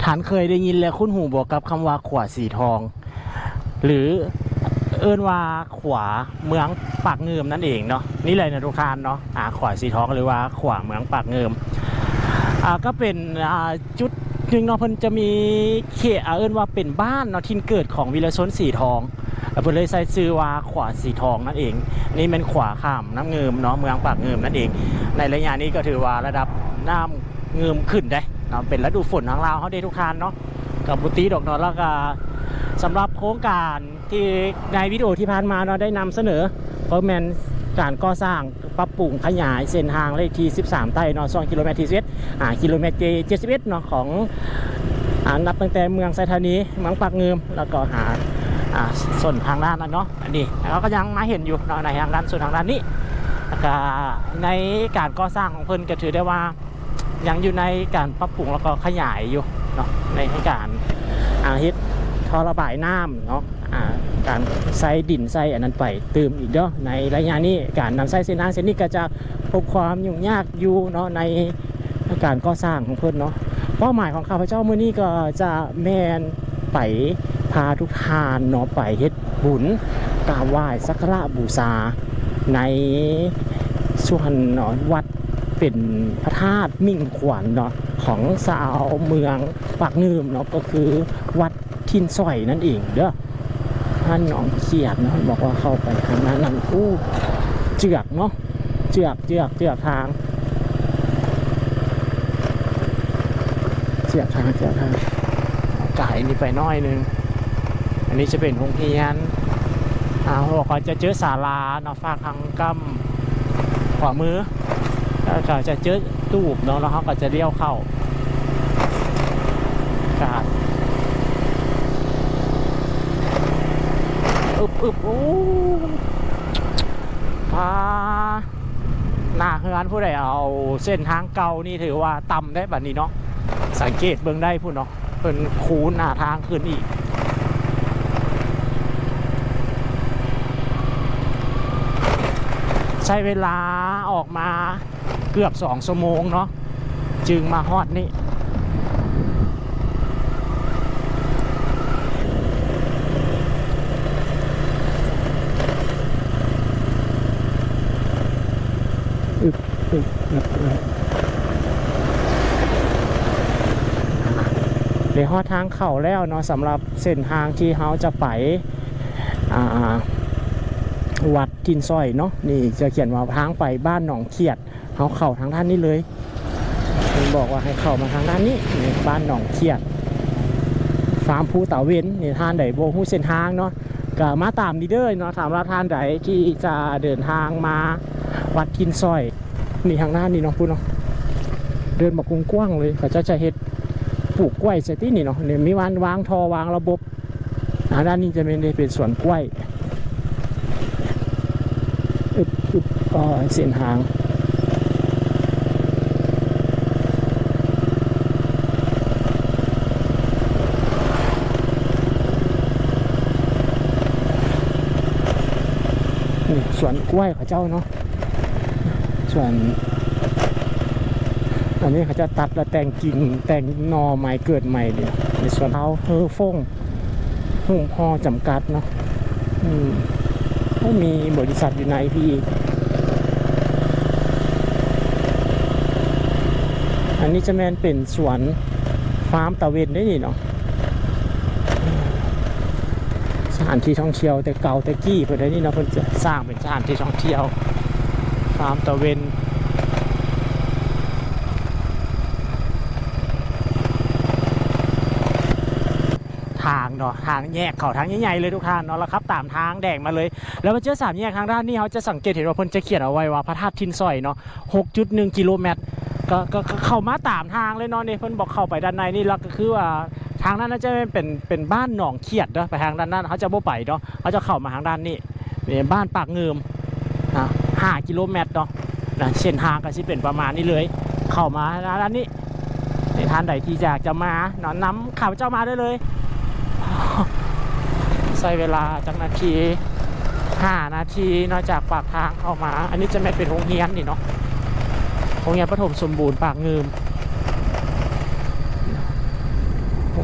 ທ່ານເຄີຍໄດ້ຍິນ ແລະ ຄຸ້ນຫູບໍ່ກັບຄຳວ່າຂວາສີທອງ ຫຼື ເອີ້ນວ່າຂວາເມືອງປາກງື່ມນັ້ນເອງເນາະ? ນີ້ແຫຼະນະທຸກທ່ານເນາະ ອາ ຂວາສີທອງ ຫຼືວ່າຂວາເມືອງປາກງື່ມ ອາ ກໍເປັນ ອາ ຈຸດໜຶ່ງເນາະ ເພິ່ນຈະມີເຂດ ອາ ເອີ້ນວ່າເປັນບ້ານເນາະ ຖິ່ນເກີດຂອງວິລະຊົນສີທອງ ແລ້ວເພິ່ນເລີຍໃຊ້ຊື່ວ່າຂວາສີທອງນັ້ນເອງ. ນີ້ແມ່ນຂວາຂ້າມນ້ຳງື່ມເນາະ ເມືອງປາກງື່ມນັ້ນເອງ. ໃນໄລຍະນີ້ກໍຖືວ່າລະດັບນ້ຳງື່ມຂຶ້ນເດ້ເນາະ ເປັນລະດູຝົນທາງລາວເຮົາເດ້ທຸກທ່ານເນາະ ກໍບໍ່ຕິດອກເນາະ. ແລ້ວກໍສຳລັບໂຄງການ ທີ່ໃນວິດີໂອທີ່ຜ່ານມາເນາະ ໄດ້ນຳສະເໜີ ກໍແມ່ນການກໍ່ສ້າງປັບປຸງຂະຫຍາຍເສັ້ນທາງເລກທີສິບສາມໃຕ້ເນາະ ຊ່ວງກິໂລແມັດທີສິບເອັດ ອາ ກິໂລແມັດທີເຈັດສິບເອັດເນາະ ຂອງ ອາ ນັບຕັ້ງແຕ່ເມືອງໄຊທານີ ເມືອງປາກງື່ມ ແລ້ວກໍຫາ ອາ ສົ້ນທາງດ້ານນັ້ນເນາະ. ອັນນີ້ເຮົາກໍຍັງມາເຫັນຢູ່ເນາະ ໃນທາງດ້ານ ສ່ວນທາງດ້ານນີ້ ແລ້ວກໍໃນການກໍ່ສ້າງຂອງເພິ່ນກໍຖືໄດ້ວ່າ ຍັງຢູ່ໃນການປັບປຸງ ແລ້ວກໍຂະຫຍາຍຢູ່ເນາະ ໃນການ ອາ ເຮັດທໍ່ລະບາຍນ້ຳເນາະ ອາ ການໃສ່ດິນໃສ່ອັນນັ້ນໄປຕື່ມອີກເດີ. ໃນໄລຍະນີ້ ການນຳໃຊ້ເສັ້ນທາງເສັ້ນນີ້ກໍຈະພົບຄວາມຫຍຸ້ງຍາກຢູ່ເນາະ ໃນການກໍ່ສ້າງຂອງເພິ່ນເນາະ. ເປົ້າໝາຍຂອງຂ້າພະເຈົ້າມື້ນີ້ກໍຈະແມ່ນໄປພາທຸກທ່ານເນາະ ໄປເຮັດບຸນກາບໄຫວ້ສັກກາລະບູຊາໃນສ່ວນວັດ ເປັນພະທາດໝິ່ງຂວັນເນາະ ຂອງຊາວເມືອງປາກງື່ມເນາະ ກໍຄືວັດຖິ່ນສອຍນັ້ນເອງເດີ. ທ່ານໜອງຂຽດເນາະ ເພິ່ນບອກວ່າເຂົ້າໄປທາງດ້ານນັ້ນ ໂອ້ ເຈື່ອນເນາະ ເຈື່ອນ ເຈື່ອນ ເຈື່ອນທາງ ເຈື່ອນທາງ ເຈື່ອນທາງ ກາຍນີ້ໄປໜ້ອຍໜຶ່ງ. ອັນນີ້ຈະເປັນໂຮງຮຽນ ອາ ເຮົາກໍຈະເຈີສາລາເນາະ ຟາກທາງກ້ຳຂວາມື ແລ້ວກໍຈະເຈີຕູບເນາະ ແລ້ວເຮົາກໍຈະລ້ຽວເຂົ້າ ກາດ ອຶບ ອຶບ ໂອ້ ພາ ໜ້າເຮືອນຜູ້ໃດເອົາເສັ້ນທາງເກົ່ານີ້ ຖືວ່າຕ່ຳໄດ໋ບັດນີ້ເນາະ. ສັງເກດເບິ່ງໄດ້ພຸ້ນເນາະ ເພິ່ນຄູນໜ້າທາງຂຶ້ນອີກ. ໃຊ້ເວລາອອກມາເກືອບສອງຊົ່ວໂມງເນາະ ຈຶ່ງມາຮອດນີ້. ອຶບ ອຶບ ອຶບ ອຶບ ໄດ້ຮອດທາງເຂົ້າແລ້ວເນາະ ສຳລັບເສັ້ນທາງທີ່ເຮົາຈະໄປ ອ່າ ວັດຖິ່ນສອຍເນາະ. ນີ້ຈະຂຽນວ່າທາງໄປບ້ານໜອງຂຽດ ເຮົາເຂົ້າທາງດ້ານນີ້ເລີຍ ເພິ່ນບອກວ່າໃຫ້ເຂົ້າມາທາງດ້ານນີ້ ນີ້ ບ້ານໜອງຂຽດ ຟາມພູຕາເວັນ. ນີ້ ທ່ານໃດບໍ່ຮູ້ເສັ້ນທາງເນາະ ກໍມາຕາມນີ້ເດີເນາະ. ສຳລັບທ່ານໃດທີ່ຈະເດີນທາງມາວັດຖິ່ນສອຍ ນີ້ ທາງດ້ານນີ້ເນາະ ພຸ້ນເນາະ ເດີ່ນບັກກວ້າງໆເລີຍ. ເຂົາເຈົ້າຈະເຮັດ ປູກກ້ວຍໃສ່ຕິນີ້ເນາະ ນີ້ ມີວາງ ວາງທໍ່ ວາງລະບົບ. ອ່າ ດ້ານນີ້ຈະແມ່ນໄດ້ເປັນສວນກ້ວຍ ອຶບ ອຶບ ອໍ ເສັ້ນທາງ ນີ້ສວນກ້ວຍເຂົາເຈົ້າເນາະ. ສ່ວນອັນນີ້ເຂົາເຈົ້າຕັດແລ້ວແຕ່ງກິ່ງ ແຕ່ງໜໍ່ໃໝ່ເກີດໃໝ່ເດ. ໃນສວນເຮົາ ເຮີຟົງ ຫຸ້ມຫໍ່ຈຳກັດເນາະ ອືມ ໂອ້ ມີບໍລິສັດຢູ່ໃນພີ້ອີກ. ອັນນີ້ຈະແມ່ນເປັນສວນຟາມຕາເວັນເດ້ນີ້ເນາະ. ສະຖານທີ່ທ່ອງທ່ຽວແຕ່ເກົ່າແຕ່ກີ້ເພິ່ນໄດ້ນີ້ເນາະ ເພິ່ນຈະສ້າງເປັນສະຖານທີ່ທ່ອງທ່ຽວ ຟາມຕາເວັນ. ທາງເນາະ ທາງແຍກເຂົ້າທາງໃຫຍ່ໆເລີຍທຸກທ່ານເນາະ ແລ້ວຂັບຕາມທາງແດງມາເລີຍ ແລ້ວມາເຈີສາມແຍກທາງດ້ານນີ້ ເຮົາຈະສັງເກດເຫັນວ່າເພິ່ນຈະຂຽນເອົາໄວ້ວ່າພະທາດຖິ່ນສອຍເນາະ ຫົກຈຸດໜຶ່ງກິໂລແມັດ ກໍ ກໍ ກໍເຂົ້າມາຕາມທາງເລີຍເນາະ. ນີ້ເພິ່ນບອກເຂົ້າໄປດ້ານໃນນີ້ ແລ້ວກໍຄືວ່າທາງນັ້ນຈະແມ່ນເປັນ ເປັນບ້ານໜອງຂຽດເດີ. ໄປທາງດ້ານນັ້ນເຮົາຈະບໍ່ໄປເນາະ ເຮົາຈະເຂົ້າມາທາງດ້ານນີ້ ນີ້ບ້ານປາກງື່ມນະ ຫ້າກິໂລແມັດເນາະ ນະ ເສັ້ນທາງກໍຊິເປັນປະມານນີ້ເລີຍ ເຂົ້າມາທາງດ້ານນີ້. ໃນທ່ານໃດທີ່ຢາກຈະມາເນາະ ນຳຂ້າພະເຈົ້າມາໄດ້ເລີຍ. ໃຊ້ເວລາຈັກນາທີ ຫ້ານາທີເນາະ ຈາກປາກທາງເຂົ້າມາ. ອັນນີ້ຈະແມ່ນເປັນໂຮງຮຽນນີ້ເນາະ ໂຮງຮຽນປະຖົມສົມບູນປາກງື່ມ.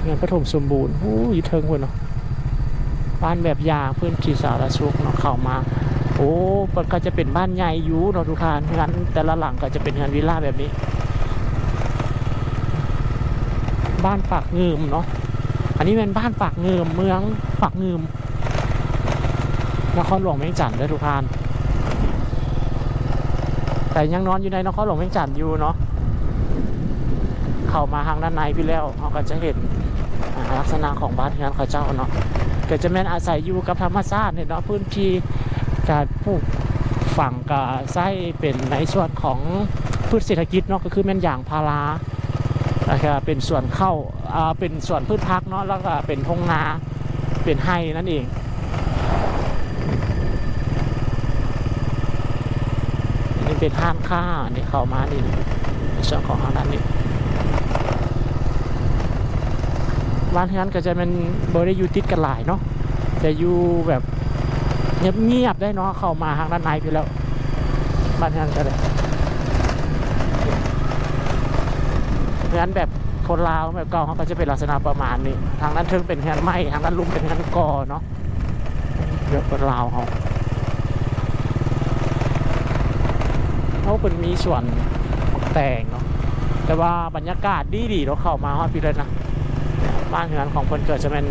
ເຮືອນປະຖົມສົມບູນ ໂອ້ ຢູ່ເທິງພຸ້ນເນາະ. ບ້ານແບບຢ່າງ ພື້ນທີ່ສາທາລະນະສຸກເນາະ ເຂົ້າມາ. ໂອ້ ມັນກໍຈະເປັນບ້ານໃຫຍ່ຢູ່ເນາະທຸກທ່ານ. ເຮືອນແຕ່ລະຫຼັງກໍຈະເປັນເຮືອນວິລລາແບບນີ້. ບ້ານປາກງື່ມເນາະ. ອັນນີ້ແມ່ນບ້ານປາກງື່ມ ເມືອງປາກງື່ມ ນະຄອນຫຼວງວຽງຈັນເດີທຸກທ່ານ. ແຕ່ຍັງນອນຢູ່ໃນນະຄອນຫຼວງວຽງຈັນຢູ່ເນາະ. ເຂົ້າມາທາງດ້ານໃນພີ້ແລ້ວ ເຮົາກໍຈະເຫັນ ອ່າ ລັກສະນະຂອງບ້ານເຮືອນເຂົາເຈົ້າເນາະ. ກໍຈະແມ່ນອາໄສຢູ່ກັບທຳມະຊາດນີ້ເນາະ. ພື້ນທີ່ການປູກຝັງກໍໃຊ້ເປັນໃນສ່ວນຂອງພືດເສດຖະກິດເນາະ ກໍຄືແມ່ນຢາງພາລາ ແລ້ວກໍເປັນສວນເຂົ້າ ອ່າ ເປັນສວນພືດຜັກເນາະ ແລ້ວກໍເປັນທົ່ງນາ ເປັນໄຮ່ນັ້ນເອງ. ນີ້ເປັນຮ້ານຄ້າ ນີ້ເຂົ້າມານີ້ ໃນສ່ວນຂອງທາງດ້ານນີ້ ບ້ານເຮືອນກໍຈະແມ່ນບໍ່ໄດ້ຢູ່ຕິດກັນຫຼາຍເນາະ ຈະຢູ່ແບບງຽບໆໄດ໋ເນາະ. ເຂົ້າມາທາງດ້ານໃນພີ້ແລ້ວ ບ້ານເຮືອນກໍໄດ້ ເຮືອນແບບຄົນລາວແບບເກົ່າ ເຮົາກໍຈະເປັນລັກສະນະປະມານນີ້. ທາງດ້ານເທິງເປັນເຮືອນໄມ້ ທາງດ້ານລຸ່ມເປັນເຮືອນກໍ່ເນາະ. ແບບຄົນລາວເຮົາ ເຮົາເພິ່ນມີສວນໝາກແຕງເນາະ. ແຕ່ວ່າບັນຍາກາດດີໆເນາະ ເຂົ້າມາຮອດພີ້ແລ້ວນະ. ບ້ານເຮືອນຂອງເພິ່ນກໍຈະແມ່ນ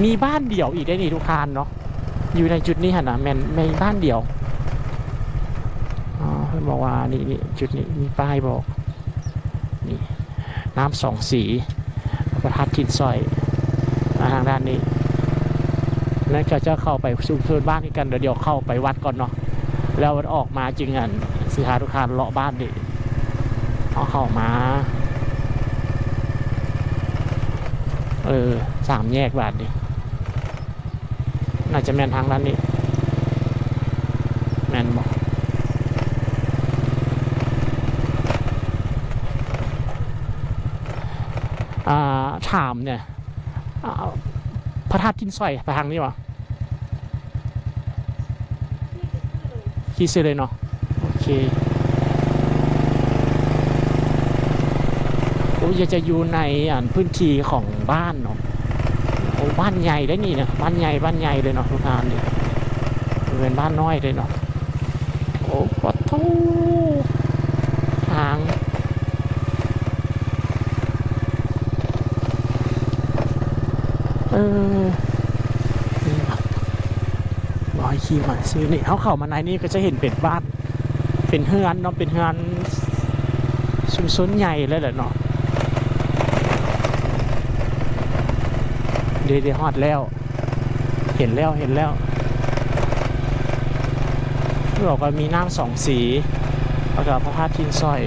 ມີບ້ານດຽວອີກໄດ໋ນີ້ທຸກທ່ານເນາະ. ຢູ່ໃນຈຸດນີ້ຫັ້ນນະ ແມ່ນມີບ້ານດຽວ. ອໍ ເພິ່ນບອກວ່າ ນີ້ ນີ້ ຈຸດນີ້ມີປ້າຍບອກ ນີ້ ນ້ຳສອງສີ ພະທາດຖິ່ນສ້ອຍ ມາທາງດ້ານນີ້. ນັ້ນເຂົາເຈົ້າເຂົ້າໄປຊຸມຊົນບ້ານຄືກັນ. ດຽວ ດຽວເຂົ້າໄປວັດກ່ອນເນາະ ແລ້ວອອກມາຈຶ່ງ ອັນ ຊິພາທຸກທ່ານເລາະບ້ານເດ້. ເຮົາເຂົ້າມາ ເອີ ສາມແຍກບາດນີ້. ໜ້າຈະແມ່ນທາງດ້ານນີ້ ແມ່ນບໍ່? ອ່າ ຖາມແດ່ ອ່າ ພະທາດຖິ່ນສ້ອຍໄປທາງນີ້ບໍ່? ຂີ່ຊື່ເລີຍເນາະ. ໂອເຄ ໂອ້ ຢາກຈະຢູ່ໃນ ອັນ ພື້ນທີ່ຂອງບ້ານເນາະ. ໂອ້ ບ້ານໃຫຍ່ເດ້ນີ້ນະ ບ້ານໃຫຍ່ ບ້ານໃຫຍ່ເລີຍເນາະ ທຸກທ່ານ. ນີ້ບໍ່ແມ່ນບ້ານນ້ອຍເດ້ເນາະ. ໂອ້ ປະໂທ້ ທາງ ເອີ ນີ້ ບໍ່ໃຫ້ຂີ່ມາຊື່ນີ້. ເຮົາເຂົ້າມາໃນນີ້ກໍຈະເຫັນເປັນບ້ານ ເປັນເຮືອນເນາະ ເປັນເຮືອນຊຸມຊົນໃຫຍ່ເລີຍແຫຼະເນາະ. ເດ ເດ ຮອດແລ້ວ ເຫັນແລ້ວ ເຫັນແລ້ວ. ເຂົາບອກວ່າມີນ້ຳສອງສີ ແລ້ວກໍພະທາດຖິ່ນສ້ອຍ.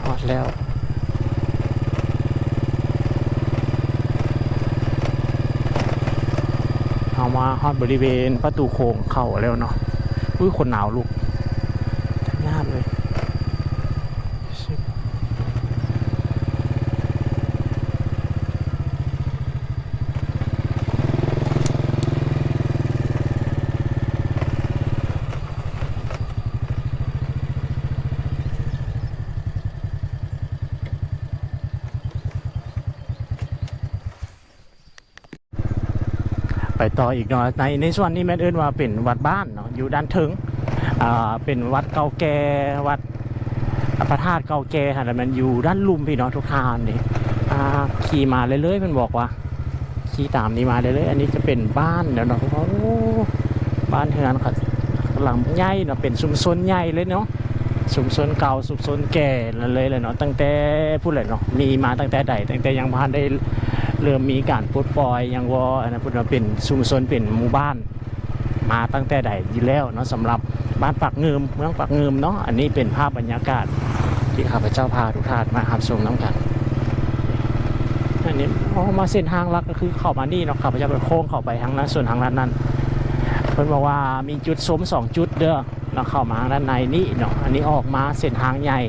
ຮອດແລ້ວ ເຮົາມາຮອດບໍລິເວນປະຕູໂຂງເຂົ້າແລ້ວເນາະ. ອຸ້ຍ ຄົນໜາວລຸກ ຍາກເລີຍ. ໄປຕໍ່ອີກເນາະ ໃນ ໃນສ່ວນນີ້ແມ່ນເອີ້ນວ່າເປັນວັດບ້ານເນາະ ຢູ່ດ້ານເທິງ ອ່າ ເປັນວັດເກົ່າແກ່ ວັດ ພະທາດເກົ່າແກ່ຫັ້ນແຫຼະ ແມ່ນຢູ່ດ້ານລຸ່ມພີ້ເນາະ ທຸກທ່ານເດ້. ອ່າ ຂີ່ມາເລື້ອຍໆ ເພິ່ນບອກວ່າ ຂີ່ຕາມນີ້ມາເລື້ອຍໆ. ອັນນີ້ຈະເປັນບ້ານແລ້ວເນາະ ໂອ້ ບ້ານເຮືອນເຂົາຫຼັງໃຫຍ່ເນາະ ເປັນຊຸມຊົນໃຫຍ່ເລີຍເນາະ ຊຸມຊົນເກົ່າ ຊຸມຊົນແກ່ນັ້ນເລີຍແຫຼະເນາະ. ຕັ້ງແຕ່ພຸ້ນແຫຼະເນາະ ມີມາຕັ້ງແຕ່ໃດ ຕັ້ງແຕ່ຍັງບໍ່ທັນໄດ້ເລີ່ມມີການປົດປ່ອຍຫຍັງບໍ່ ອັນນັ້ນພຸ້ນເນາະ ເປັນຊຸມຊົນ ເປັນໝູ່ບ້ານ ມາຕັ້ງແຕ່ໃດຢູ່ແລ້ວເນາະ ສຳລັບບ້ານປາກງື່ມ ເມືອງປາກງື່ມເນາະ. ອັນນີ້ເປັນພາບບັນຍາກາດທີ່ຂ້າພະເຈົ້າພາທຸກທ່ານມາຮັບຊົມນຳກັນ. ອັນນີ້ ເອົາ ມາເສັ້ນທາງຫຼັກກໍຄືເຂົ້າມານີ້ເນາະ ຂ້າພະເຈົ້າໄປໂຄ້ງເຂົ້າໄປທາງນັ້ນ ສ່ວນທາງດ້ານນັ້ນ ເພິ່ນບອກວ່າມີຈຸດຊົມສອງຈຸດເດີເນາະ ເຂົ້າມາທາງດ້ານໃນນີ້ເນາະ. ອັນນີ້ອອກມາເສັ້ນທາງໃຫຍ່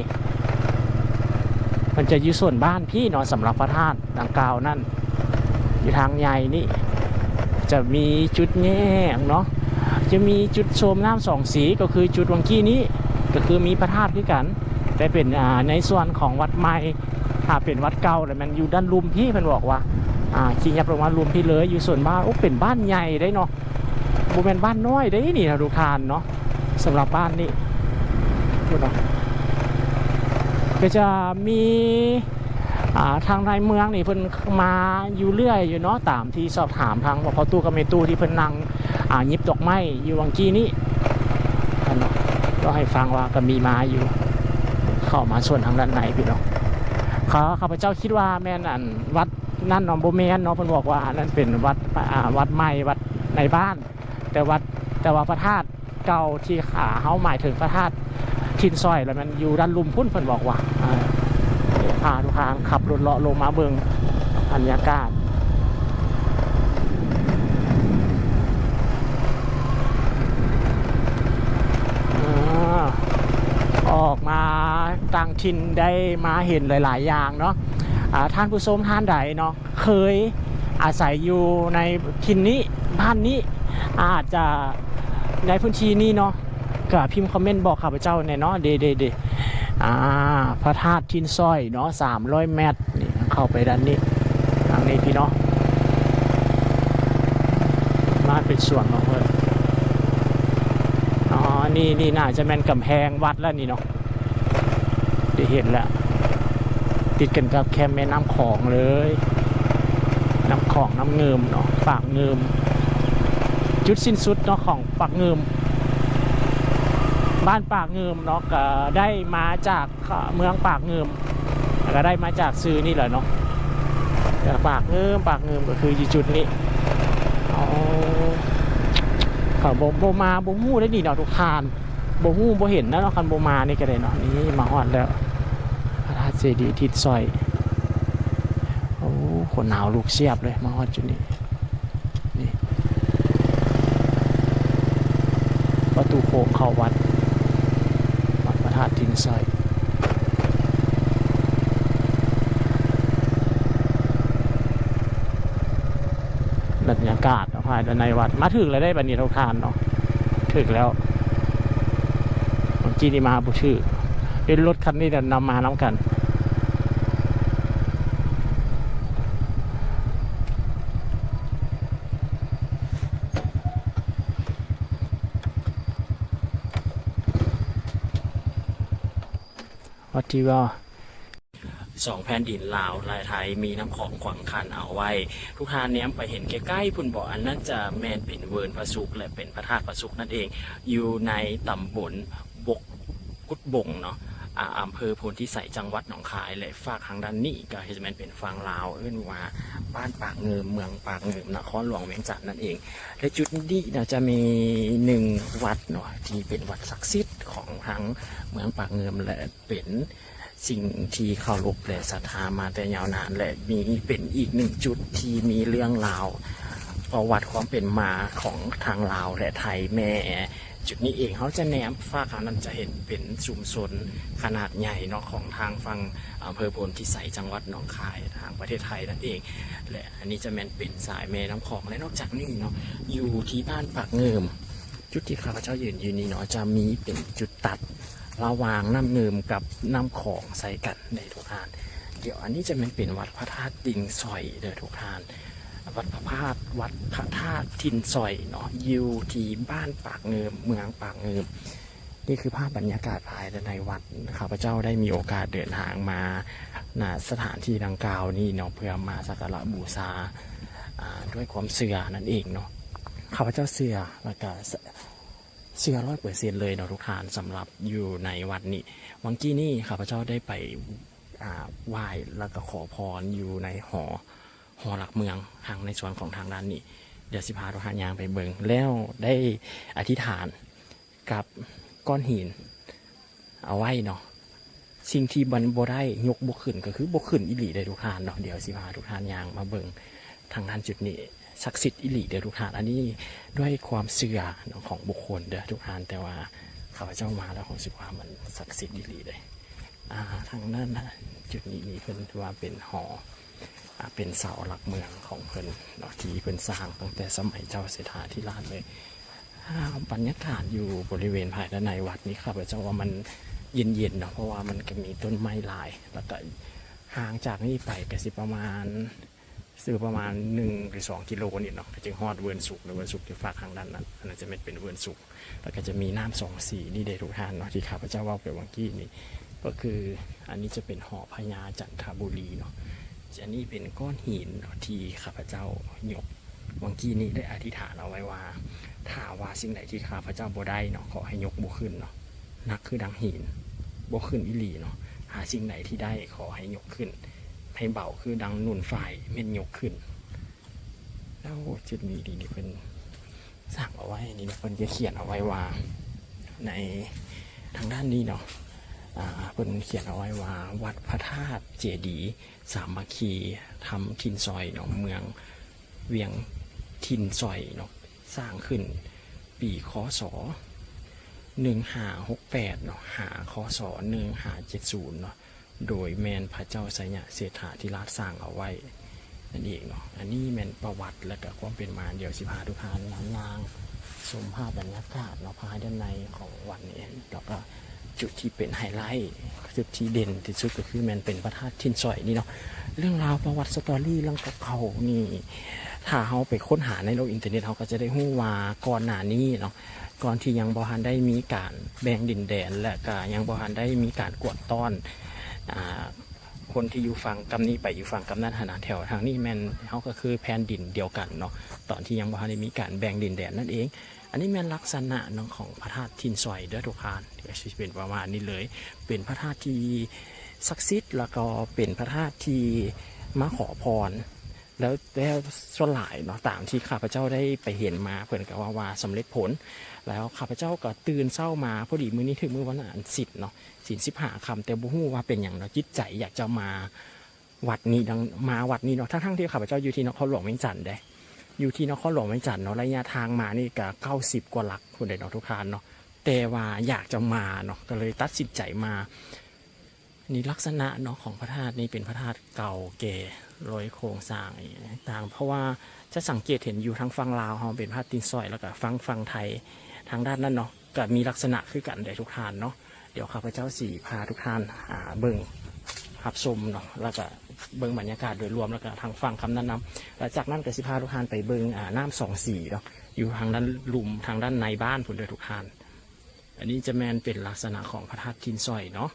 ມັນຈະຢູ່ໂຊນບ້ານພີ້ເນາະ ສຳລັບພະທາດ ດັ່ງກ່າວນັ້ນ ຢູ່ທາງໃຫຍ່ນີ້ຈະມີຈຸດແຍກເນາະ ຈະມີຈຸດຊົມນ້ຳສອງສີ ກໍຄືຈຸດຫວ່າງກີ້ນີ້ ກໍຄືມີພະທາດຄືກັນ. ແຕ່ເປັນ ອ່າ ໃນສ່ວນຂອງວັດໃໝ່. ຖ້າເປັນວັດເກົ່າແລ້ວແມ່ນຢູ່ດ້ານລຸ່ມພີ້ ເພິ່ນບອກວ່າ ອ່າ ຂີ່ຍັບລົງມາລຸ່ມພີ້ເລີຍ ຢູ່ໂຊນບ້ານ. ໂອ້ ເປັນບ້ານໃຫຍ່ເດ້ເນາະ ບໍ່ແມ່ນບ້ານນ້ອຍເດ້ນີ້ນະ ທຸກທ່ານເນາະ. ສຳລັບບ້ານນີ້ພຸ້ນເນາະ ກໍຈະມີ ອ່າ ທາງໃນເມືອງນີ້ເພິ່ນມາຢູ່ເລື້ອຍຢູ່ເນາະ ຕາມທີ່ສອບຖາມທາງພໍ່ຕູ້ກັບແມ່ຕູ້ທີ່ເພິ່ນນັ່ງ ອ່າ ຫຍິບດອກໄມ້ຢູ່ຫວ່າງກີ້ນີ້ ເພິ່ນເລົ່າໃຫ້ຟັງວ່າກໍມີມາຢູ່. ເຂົ້າມາສ່ວນທາງດ້ານໃນພີ່ນ້ອງ ຂ້າ ຂ້າພະເຈົ້າຄິດວ່າແມ່ນ ອັນ ວັດນັ້ນເນາະ ບໍ່ແມ່ນເນາະ ເພິ່ນບອກວ່າອັນນັ້ນເປັນວັດ ອ່າ ວັດໃໝ່ ວັດໃນບ້ານ ແຕ່ວັດ ແຕ່ວ່າພະທາດ ເກົ່າທີ່ ອ່າ ເຮົາໝາຍເຖິງພະທາດຖິ່ນສອຍ ແລ້ວມັນຢູ່ດ້ານລຸ່ມພຸ້ນ ເພິ່ນບອກວ່າ. ອ່າ ພາທຸກທ່ານຂັບລົດເລາະລົງມາເບິ່ງບັນຍາກາດ ອ່າ ອອກມາຕ່າງຖິ່ນໄດ້ມາເຫັນຫຼາຍໆຢ່າງເນາະ. ອ່າ ທ່ານຜູ້ຊົມທ່ານໃດເນາະ ເຄີຍອາໄສຢູ່ໃນຖິ່ນນີ້ ບ້ານນີ້ ອາດຈະໃນພື້ນທີ່ນີ້ເນາະ ກະພິມຄອມເມັນບອກຂ້າພະເຈົ້າແດ່ເນາະ. ເດ ເດ ເດ ອ່າ ພະທາດຖິ່ນສອຍເນາະ ສາມຮ້ອຍແມັດ ນີ້ເຂົ້າໄປດ້ານນີ້ ທາງນີ້ພີ່ນ້ອງ ມາເປັນສວນຂອງເພິ່ນ. ອໍ ນີ້ ນີ້ໜ້າຈະແມ່ນກຳແພງວັດແລ້ວນີ້ເນາະ. ໄດ້ເຫັນແລ້ວ ຕິດກັນກັບແຄມແມ່ນ້ຳຂອງເລີຍ ນ້ຳຂອງ ນ້ຳງື່ມເນາະ ປາກງື່ມ ຈຸດສິ້ນສຸດເນາະຂອງປາກງື່ມ ບ້ານປາກງື່ມເນາະ ກະໄດ້ມາຈາກເມືອງປາກງື່ມ ແລ້ວກະໄດ້ມາຈາກຊື່ນີ້ແຫຼະເນາະ ປາກງື່ມ ປາກງື່ມກະຄືຢູ່ຈຸດນີ້. ອໍ ເຂົາບໍ່ ບໍ່ມາບໍ່ຮູ້ເດ້ນີ້ເນາະ ທຸກທ່ານ. ບໍ່ຮູ້ບໍ່ເຫັນແລ້ວເນາະ ຄັນບໍ່ມານີ້ກະໄດ້ເນາະ. ນີ້ມາຮອດແລ້ວ ພະທາດເຈດີທິດສອຍ. ໂອ້ ຂົນໜາວລຸກຊຽບເລີຍ ມາຮອດຈຸດນີ້. ນີ້ ປະຕູໂຄ້ງເຂົ້າວັດ ວັດພະທາດຖິ່ນສອຍ. ບັນຍາກາດ ພາຍໃນວັດ ມາຖືກແລ້ວເດ້ບັດນີ້ທຸກທ່ານເນາະ ຖືກແລ້ວ. ເມື່ອກີ້ນີ້ມາບໍ່ຖືກ ເປັນລົດຄັນນີ້ແຫຼະນຳມານຳກັນ. ວັດທີ່ວ່າ ສອງແຜ່ນດິນລາວ ແລະ ໄທ ມີນ້ຳຂອງຂວາງກັ້ນເອົາໄວ້. ທຸກທ່ານແນມໄປເຫັນໃກ້ໆພຸ້ນບໍ່? ອັນນັ້ນຈະແມ່ນເປັນເວີນພະສຸກ ແລະ ເປັນພະທາດພະສຸກນັ້ນເອງ ຢູ່ໃນຕຳບົນບົກ ກຸດບົງເນາະ ອາ ອຳເພີໂພນພິໄສ ຈັງຫວັດໜອງຄາຍ ແລະ ຟາກທາງດ້ານນີ້ກໍຈະແມ່ນເປັນຝັ່ງລາວ ເອີ້ນວ່າບ້ານປາກງື່ມ ເມືອງປາກງື່ມ ນະຄອນຫຼວງວຽງຈັນນັ້ນເອງ. ແລະ ຈຸດນີ້ນະຈະມີໜຶ່ງວັດເນາະ ທີ່ເປັນວັດສັກສິດຂອງທາງເມືອງປາກງື່ມ ແລະ ເປັນສິ່ງທີ່ເຄົາລົບ ແລະ ສັດທາມາແຕ່ຍາວນານ ແລະ ມີເປັນອີກໜຶ່ງຈຸດທີ່ມີເລື່ອງລາວປະຫວັດຄວາມເປັນມາຂອງທາງລາວ ແລະ ໄທແດ່. ຈຸດນີ້ເອງ ເຮົາຈະແນມຟາກທາງນັ້ນຈະເຫັນເປັນຊຸມຊົນຂະໜາດໃຫຍ່ເນາະ ຂອງທາງຝັ່ງອຳເພີໂພນພິໄສ ຈັງຫວັດໜອງຄາຍ ທາງປະເທດໄທນັ້ນເອງ ແລະ ອັນນີ້ຈະແມ່ນເປັນສາຍແມ່ນ້ຳຂອງ. ແລະ ນອກຈາກນີ້ເນາະ ຢູ່ທີ່ບ້ານປາກງື່ມ ຈຸດທີ່ຂ້າພະເຈົ້າຢືນຢູ່ນີ້ເນາະ ຈະມີເປັນຈຸດຕັດລະຫວ່າງນ້ຳງື່ມກັບນ້ຳຂອງໃສ່ກັນເດ້ທຸກທ່ານ. ດຽວອັນນີ້ຈະແມ່ນເປັນວັດພະທາດຕິ່ງສອຍເດີທຸກທ່ານ ວັດພະທາດ ວັດພະທາດຕິ່ງສອຍເນາະ ຢູ່ທີ່ບ້ານປາກງື່ມ ເມືອງປາກງື່ມ. ນີ້ຄືພາບບັນຍາກາດພາຍໃນວັດ ຂ້າພະເຈົ້າໄດ້ມີໂອກາດເດີນທາງມາ ນະ ສະຖານທີ່ດັ່ງກ່າວນີ້ເນາະ ເພື່ອມາສັກກາລະບູຊາ ອາ ດ້ວຍຄວາມເຊື່ອນັ້ນເອງເນາະ. ຂ້າພະເຈົ້າເຊື່ອ ແລ້ວກະ ເຊື່ອຮ້ອຍເປີເຊັນເລີຍເນາະທຸກທ່ານ ສຳລັບຢູ່ໃນວັດນີ້. ຫວ່າງກີ້ນີ້ຂ້າພະເຈົ້າໄດ້ໄປ ອາ ໄຫວ້ ແລ້ວກະຂໍພອນຢູ່ໃນຫໍ ຫໍຫຼັກເມືອງ ທາງໃນສ່ວນຂອງທາງດ້ານນີ້. ດຽວຊິພາທຸກທ່ານຍ່າງໄປເບິ່ງ ແລ້ວໄດ້ອະທິຖານ ກັບກ້ອນຫີນເອົາໄວ້ເນາະ. ສິ່ງທີ່ມັນບໍ່ໄດ້ ຍົກບໍ່ຂຶ້ນ ກໍຄືບໍ່ຂຶ້ນອີ່ຫຼີເດີທຸກທ່ານເນາະ. ດຽວຊິພາທຸກທ່ານຍ່າງມາເບິ່ງທາງດ້ານຈຸດນີ້ ສັກສິດອີ່ຫຼີເດີທຸກທ່ານ. ອັນນີ້ດ້ວຍຄວາມເຊື່ອເນາະຂອງບຸກຄົນເດີທຸກທ່ານ ແຕ່ວ່າຂ້າພະເຈົ້າມາແລ້ວ ຮູ້ສຶກວ່າມັນສັກສິດອີ່ຫຼີເລີຍ. ອ່າ ທາງດ້ານຈຸດນີ້ນີ້ເພິ່ນວ່າເປັນຫໍ ອ່າ ເປັນເສົາຫຼັກເມືອງຂອງເພິ່ນເນາະ ທີ່ເພິ່ນສ້າງຕັ້ງແຕ່ສະໄໝເຈົ້າເສດຖາທິລາດເລີຍ. ອ່າ ບັນຍາກາດຢູ່ບໍລິເວນພາຍໃນວັດນີ້ ຂ້າພະເຈົ້າວ່າມັນ ເຢັນໆເນາະ ເພາະວ່າມັນກະມີຕົ້ນໄມ້ຫຼາຍ ແລ້ວກະຫ່າງຈາກນີ້ໄປກະຊິປະມານ ຊື່ປະມານໜຶ່ງຫຼືສອງກິໂລນີ້ເນາະ ກະຈຶ່ງຮອດເວີນສຸກ ເວີນສຸກທີ່ຟາກທາງດ້ານນັ້ນ ອັນນັ້ນຈະແມ່ນເປັນເວີນສຸກ ແລ້ວກະຈະມີນ້ຳສອງສີນີ້ເດ້ທຸກທ່ານເນາະ ທີ່ຂ້າພະເຈົ້າເວົ້າໄປຫວ່າງກີ້ນີ້ ກໍຄືອັນນີ້ຈະເປັນຫໍພະຍາຈັນທະບູລີເນາະ ອັນນີ້ເປັນກ້ອນຫີນເນາະ ທີ່ຂ້າພະເຈົ້າຍົກຫວ່າງກີ້ນີ້ ໄດ້ອະທິຖານເອົາໄວ້ວ່າ ຖ້າວ່າສິ່ງໃດທີ່ຂ້າພະເຈົ້າບໍ່ໄດ້ເນາະ ຂໍໃຫ້ຍົກບໍ່ຂຶ້ນເນາະ ໜັກຄືດັ່ງຫີນ ບໍ່ຂຶ້ນອີ່ຫຼີເນາະ ຫາສິ່ງໃດທີ່ໄດ້ຂໍໃຫ້ຍົກຂຶ້ນ ໃຫ້ເບົາຄືດັ່ງໜູນຝ້າຍແມ່ນຍົກຂຶ້ນ. ແລ້ວຈຸດນີ້ນີ້ເພິ່ນສ້າງເອົາໄວ້ນີ້ເນາະ ເພິ່ນຈະຂຽນເອົາໄວ້ວ່າ ໃນທາງດ້ານນີ້ເນາະ ອ່າ ເພິ່ນຂຽນເອົາໄວ້ວ່າ ວັດພະທາດເຈດີສາມັກຄີທຳຖິ່ນຊ່ອຍເນາະ ເມືອງວຽງຖິ່ນຊ່ອຍເນາະ ສ້າງຂຶ້ນປີ ຄ.ສ. ໜຶ່ງຫ້າຫົກແປດເນາະ ຫາ ຄ.ສ. ໜຶ່ງຫ້າເຈັດສູນເນາະ ໂດຍແມ່ນພະເຈົ້າໄຊຍະເສດຖາທິລາດສ້າງເອົາໄວ້ນັ້ນເອງເນາະ. ອັນນີ້ແມ່ນປະຫວັດ ແລະກະຄວາມເປັນມາ ດຽວຊິພາທຸກທ່ານນາງຍ່າງຊົມພາບບັນຍາກາດເນາະ ພາຍດ້ານໃນຂອງວັດນີ້ ແລ້ວກະຈຸດທີ່ເປັນໄຮໄລ ຈຸດທີ່ເດັ່ນທີ່ສຸດກະຄືແມ່ນເປັນພະທາດຖິ່ນຊ່ອຍນີ້ເນາະ. ເລື່ອງລາວປະຫວັດສະຕໍຣີເລື່ອງເກົ່າໆນີ້ ຖ້າເຮົາໄປຄົ້ນຫາໃນໂລກອິນເຕີເນັດ ເຮົາກະຈະໄດ້ຮູ້ວ່າກ່ອນໜ້ານີ້ເນາະ ກ່ອນທີ່ຍັງບໍ່ທັນໄດ້ມີການແບ່ງດິນແດນ ແລະກະຍັງບໍ່ທັນໄດ້ມີການກວດຕ້ອນ ອ່າ ຄົນທີ່ຢູ່ຝັ່ງກຳນີ້ໄປຢູ່ຝັ່ງກຳນັ້ນຫັ້ນນະ ແຖວທາງນີ້ແມ່ນເຮົາກະຄືແຜ່ນດິນດຽວກັນເນາະ ຕອນທີ່ຍັງບໍ່ທັນໄດ້ມີການແບ່ງດິນແດນນັ້ນເອງ. ອັນນີ້ແມ່ນລັກສະນະເນາະຂອງພະທາດຖິ່ນຊ່ອຍເດີທຸກທ່ານ ກະຊິເປັນປະມານນີ້ເລີຍ ເປັນພະທາດທີ່ສັກສິດ ແລ້ວກໍເປັນພະທາດທີ່ມາຂໍພອນ ແລ້ວ ແລ້ວສ່ວນຫຼາຍເນາະ ຕາມທີ່ຂ້າພະເຈົ້າໄດ້ໄປເຫັນມາ ເພິ່ນກະເວົ້າວ່າສຳເລັດຜົນ. ແລ້ວຂ້າພະເຈົ້າກະຕື່ນເຊົ້າມາ ພໍດີມື້ນີ້ຖືກມື້ວັນອັນສິນເນາະ ສິນສິບຫ້າຄ່ຳ ແຕ່ບໍ່ຮູ້ວ່າເປັນຫຍັງເນາະ ຈິດໃຈຢາກຈະມາວັດນີ້ ມາວັດນີ້ເນາະ ທັງໆທີ່ຂ້າພະເຈົ້າຢູ່ທີ່ນະຄອນຫຼວງວຽງຈັນເດ້ ຢູ່ທີ່ນະຄອນຫຼວງວຽງຈັນເນາະ ໄລຍະທາງມານີ້ກະເກົ້າສິບກວ່າຫຼັກພຸ້ນເດ້ເນາະທຸກທ່ານເນາະ ແຕ່ວ່າຢາກຈະມາເນາະ ກະເລີຍຕັດສິນໃຈມາ. ນີ້ລັກສະນະເນາະຂອງພະທາດນີ້ ເປັນພະທາດເກົ່າແກ່ໂດຍໂຄງສ້າງຕ່າງໆ ເພາະວ່າຈະສັງເກດເຫັນຢູ່ທາງຝັ່ງລາວເຮົາເປັນພະທາດຖິ່ນຊ່ອຍ ແລ້ວກະຝັ່ງ ຝັ່ງໄທທາງດ້ານນັ້ນເນາະ ກະມີລັກສະນະຄືກັນເດ້ທຸກທ່ານເນາະ. ດຽວຂ້າພະເຈົ້າຊິພາທຸກທ່ານ ອ່າ ເບິ່ງຮັບຊົມເນາະ ແລ້ວກະເບິ່ງບັນຍາກາດໂດຍລວມ ແລ້ວກະທາງຝັ່ງຄຳແນະນຳ ແລ້ວຈາກນັ້ນກະຊິພາທຸກທ່ານໄປເບິ່ງ ອ່າ ນ້ຳສອງສີເນາະ ຢູ່ທາງດ້ານລຸ່ມ ທາງດ້ານໃນບ້ານພຸ້ນເດີທຸກທ່ານ. ອັນນີ້ຈະແມ່ນເປັນລັກສະນະຂອງພະທາດຖິ່ນຊ່ອຍເນາະ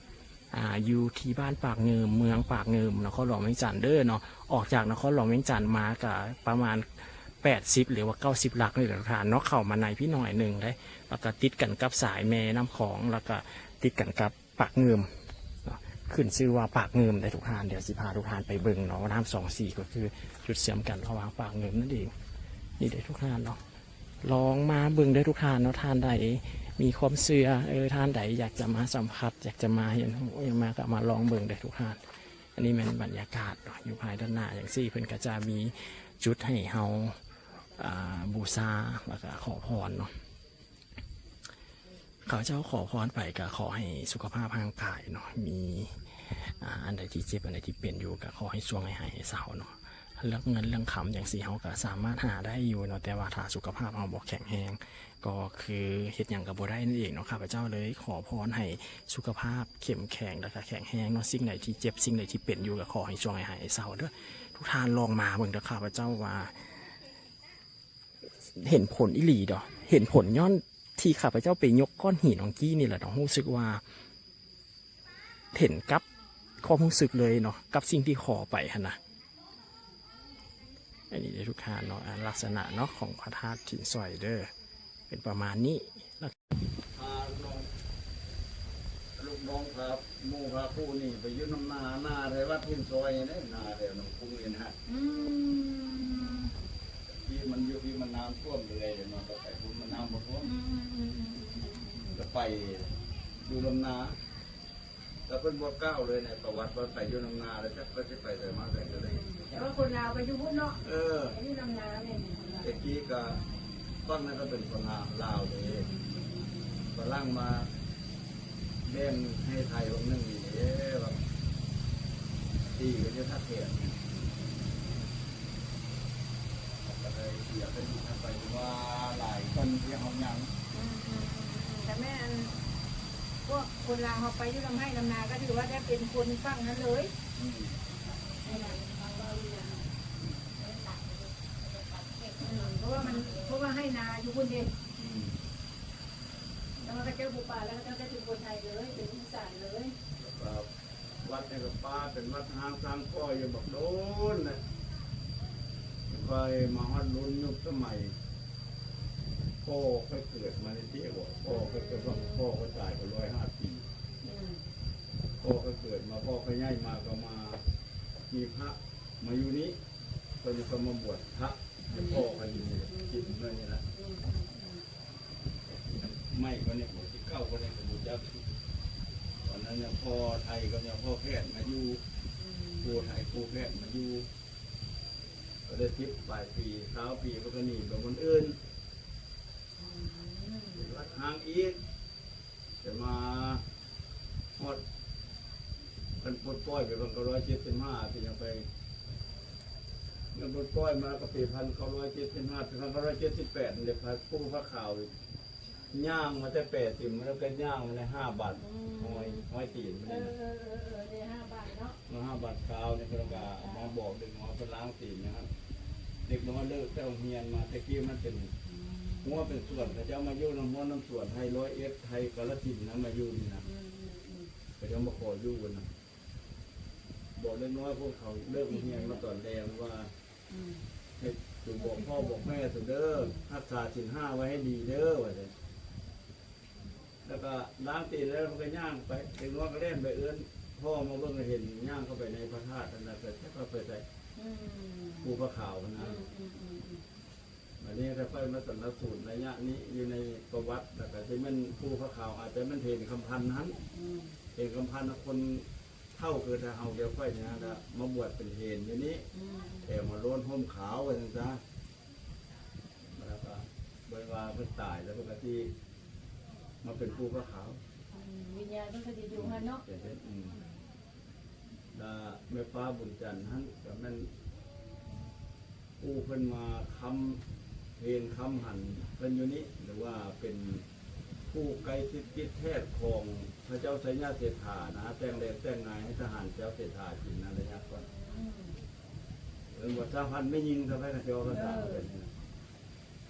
ອ່າ ຢູ່ທີ່ບ້ານປາກງື່ມ ເມືອງປາກງື່ມ ນະຄອນຫຼວງວຽງຈັນເດີເນາະ. ອອກຈາກນະຄອນຫຼວງວຽງຈັນມາກະປະມານແປດສິບ ຫຼືວ່າເກົ້າສິບຫຼັກນີ້ແຫຼະທຸກທ່ານເນາະ ເຂົ້າມາໃນພີ້ໜ້ອຍໜຶ່ງເດ້ ແລ້ວກະຕິດກັນກັບສາຍແມ່ນ້ຳຂອງ ແລ້ວກະຕິດກັນກັບປາກງື່ມເນາະ ຂຶ້ນຊື່ວ່າປາກງື່ມເດ້ທຸກທ່ານ. ດຽວຊິພາທຸກທ່ານໄປເບິ່ງເນາະ ນ້ຳສອງສີກະຄືຈຸດເຊື່ອມກັນລະຫວ່າງປາກງື່ມນັ້ນເອງ ນີ້ເດ້ທຸກທ່ານເນາະ. ລອງມາເບິ່ງເດີທຸກທ່ານເນາະ ທ່ານໃດມີຄວາມເຊື່ອ ເອີ ທ່ານໃດຢາກຈະມາສຳຜັດ ຢາກຈະມາຮຽນຮູ້ຫຍັງມາກະມາລອງເບິ່ງເດີທຸກທ່ານ. ອັນນີ້ແມ່ນບັນຍາກາດເນາະ ຢູ່ພາຍດ້ານໜ້າຈັ່ງຊີ້ ເພິ່ນກະຈະມີຈຸດໃຫ້ເຮົາ ອ່າ ບູຊາ ແລ້ວກະຂໍພອນເນາະ. ຂ້າພະເຈົ້າຂໍພອນໄປກະຂໍໃຫ້ສຸຂະພາບຮ່າງກາຍເນາະ ມີ ອ່າ ອັນໃດທີ່ເຈັບ ອັນໃດທີ່ເປັນຢູ່ກະຂໍໃຫ້ຊ່ວງໃຫ້ຫາຍໃຫ້ເຊົາເນາະ. ເລື່ອງເງິນເລື່ອງຄຳຈັ່ງຊີ້ເຮົາກະສາມາດຫາໄດ້ຢູ່ເນາະ ແຕ່ວ່າຖ້າສຸຂະພາບເຮົາບໍ່ແຂງແຮງ ກໍຄືເຮັດຫຍັງກະບໍ່ໄດ້ນັ້ນເອງເນາະ. ຂ້າພະເຈົ້າເລີຍຂໍພອນໃຫ້ສຸຂະພາບເຂັ້ມແຂງ ແລ້ວກະແຂງແຮງເນາະ ສິ່ງໃດທີ່ເຈັບ ສິ່ງໃດທີ່ເປັນຢູ່ກະຂໍໃຫ້ຊ່ວງໃຫ້ຫາຍໃຫ້ເຊົາເດີ ທຸກທ່ານລອງມາເບິ່ງເດີ. ຂ້າພະເຈົ້າວ່າ ເຫັນຜົນອີ່ຫຼີເນາະ ເຫັນຜົນຍ້ອນທີ່ຂ້າພະເຈົ້າໄປຍົກກ້ອນຫີນຫວ່າງກີ້ນີ້ແຫຼະເນາະ ຮູ້ສຶກວ່າເຫັນກັບຄວາມຮູ້ສຶກເລີຍເນາະ ກັບສິ່ງທີ່ຂໍໄປຫັ້ນນະ. ອັນນີ້ເດີທຸກທ່ານເນາະ ອ່າ ລັກສະນະເນາະຂອງພະທາດຖິ່ນຊ່ອຍເດີ ເປັນປະມານນີ້. ພາລູກນ້ອງ ລູກນ້ອງພາໝູ່ພາຄູ່ນີ້ໄປຢູ່ນຳນາ ນາແຖວວັດຫີນຊອຍເດ້ ນາແຖວໜອງກຸ້ງນີ້ນະ. ອືມ ທີ່ມັນຢູ່ ທີ່ມັນນ້ຳຖ້ວມເລື້ອຍເນາະ ກໍໄປພຸ້ນມັນນ້ຳບໍ່ຖ້ວມ ອືມ ກໍໄປຢູ່ນຳນາ. ແລ້ວເພິ່ນບໍ່ກ່າວເລີຍໃນປະຫວັດວ່າໄປຢູ່ນຳນາ ແລ້ວຈັກເພິ່ນຊິໄປໃສມາໃສກໍເລີຍ. ແຕ່ວ່າຄົນລາວໄປຢູ່ພຸ້ນເນາະ. ເອີ ໄປຢູ່ນຳນາແມ່ນ. ແຕ່ກີ້ກໍຝັ່ງນັ້ນກໍເປັນຄົນລາວເດ້ ຝຣັ່ງມາແບ່ງໃຫ້ໄທວັງໜຶ່ງນີ້ເດ້ ວ່າຕີກັນຢູ່ທ່າແຂນ ກໍໄດ້ເສຍໄປຢູ່ໄປວ່າຫຼາຍຄົນທີ່ເຮົາຍັງ. ອືມ ອືມ ອືມ ອືມ ກໍແມ່ນ. ພວກຄົນລາວເຮົາໄປຢູ່ນຳໄຮ່ນຳນາ ກໍຖືວ່າໄດ້ເປັນຄົນຝັ່ງນັ້ນເລີຍ. ອືມ ອືມ ເພາະວ່າມັນ ເພາະວ່າໄຮ່ນາຢູ່ພຸ້ນເດ້. ອືມ ແຕ່ວ່າເຂົາເຈົ້າບໍ່ປາ ແລ້ວເຂົາເຈົ້າໄດ້ເປັນຄົນໄທເລີຍ ເປັນອີສານເລີຍ. ແລ້ວກໍ ວັດນີ້ກໍປ່າເປັນວັດຮ້າງຊາງກ້ອຍຢູ່ບັກໂດນນະ. ຂ້ອຍມາຮອດລຸ້ນຍຸກສະໄໝພໍ່ຂ້ອຍເກີດມານີ້ຕິ ພໍ່ຂ້ອຍເກີດ ພໍ່ຂ້ອຍຕາຍກໍຮ້ອຍຫ້າປີ. ອືມ ພໍ່ຂ້ອຍເກີດມາ ພໍ່ຂ້ອຍໃຫຍ່ມາກໍມາ ມີພະມາຢູ່ນີ້ ເພິ່ນກໍມາບວດພະໃຫ້ພໍ່ຂ້ອຍຢູ່ນີ້ ອືມ ກິນເມືອນີ້ລະ. ອືມ ອືມ ອືມ ໃໝ່ກວ່ານີ້ ຊິເກົ່າກວ່ານີ້ກໍບໍ່ຈັກ. ຕອນນັ້ນຍັງພໍ່ໄທກັບຍັງພໍ່ແພດມາຢູ່ ອືມ ຜູ້ໄທຜູ້ແພດມາຢູ່ ກໍໄດ້ສິບປາຍປີ ຊາວປີ ເພິ່ນກໍໜີໄປບ່ອນອື່ນ. ອືມ ເປັນວັດຮ້າງອີກ ແຕ່ມາຮອດ ເພິ່ນປົດປ່ອຍໄປພັນເກົ້າຮ້ອຍເຈັດສິບຫ້າ ເປັນຫຍັງໄປ ເງິນປົດປ່ອຍມາກໍປີພັນເກົ້າຮ້ອຍເຈັດສິບຫ້າ ປີພັນເກົ້າຮ້ອຍເຈັດສິບແປດນີ້ ພະປູພະຂາວ ຍ່າງມາແຕ່ແປຕິມ ແລ້ວກໍຍ່າງມາໄດ້ຫ້າບາດ ອືມ ຫ້ອຍ ຫ້ອຍຕີນ ເອີ ເອີ ເອີ ເອີ ໄດ້ຫ້າບາດເນາະ ເອີ ຫ້າບາດຊາວນີ້ ເພິ່ນກໍ ອືມ ມາບອກເດັກນ້ອຍ ເພິ່ນລ້າງຕີນນະ. ເດັກນ້ອຍເລີກແຕ່ໂຮງຮຽນມາ ແຕ່ກີ້ມັນເປັນ ອືມ ຮົ້ວເປັນສວນ ເຂົາເຈົ້າມາຢູ່ນຳຮົ້ວນຳສວນ ໄຮ່ຮ້ອຍເອັດ ໄຮ່ກາລະສິນນະ ມາຢູ່ນີ້ນະ. ອືມ ອືມ ອືມ ເຂົາເຈົ້າມາຂໍຢູ່ນະ. ບອກເດັກນ້ອຍພວກເຂົາເລີກໂຮງຮຽນມາຕອນແລງວ່າ ອືມ ໃຫ້ໂຕບອກພໍ່ບອກແມ່ໂຕເດີ ອືມ ຮັກສາສິນຫ້າໄວ້ໃຫ້ດີເດີ ວ່າຊັ້ນ. ແລ້ວກໍລ້າງຕີນແລ້ວ ເພິ່ນກໍຍ່າງໄປ ເດັກນ້ອຍກໍແລ່ນໄປເອີ້ນພໍ່ມາເບິ່ງ ເຫັນຍ່າງເຂົ້າໄປໃນພະທາດນັ້ນນະ ກໍຈັກວ່າໄປໃສ ອືມ ພູຜາຂາວຫັ້ນນະ. ອືມ ອືມ ອືມ ອືມ ບາດນີ້ຖ້າຂ້ອຍມາສັນນະສູນໄລຍະນີ້ຢູ່ໃນປະຫວັດ ແລ້ວກໍຊິແມ່ນພູຜາຂາວ ອາດຈະແມ່ນເທນຄຳພັນຫັ້ນ. ອືມ ເທນຄຳພັນນະ ຄົນເຖົ້າຄືເຖົ້າແກ່ຂ້ອຍນີ້ນະ ມາບວດເປັນເທນຢູ່ນີ້ ອືມ ແຖມມາໂລ້ນຮົ່ມຂາວວ່າຊັ້ນຊະ. ແລ້ວກໍເບິ່ງວ່າເພິ່ນຕາຍແລ້ວ ເພິ່ນກໍຊິມາເປັນພູຜາຂາວ. ອືມ ວິນຍານເພິ່ນກໍຊິຢູ່ຫັ້ນເນາະ. ເປັນເຮັດ ອືມ ແລ້ວແມ່ປ້າບຸນຈັນຫັ້ນ ກໍແມ່ນຜູ້ເພິ່ນມາຄ້ຳເພນຄ້ຳຫັນເພິ່ນຢູ່ນີ້ ຫຼືວ່າເປັນຜູ້ໃກ້ຊິດຕິດແທດຂອງພະເຈົ້າໄຊຍະເສດຖານະ ແຕ່ງແລນແຕ່ງງາຍໃຫ້ທະຫານເຈົ້າເສດຖາກິນນະ ໄລຍະກ່ອນ. ອືມ ເອີ້ນວ່າສະພັນແມ່ຍິງ ສະພັນເຂົາເຈົ້າ ເອີ ພາສາເພິ່ນນະ.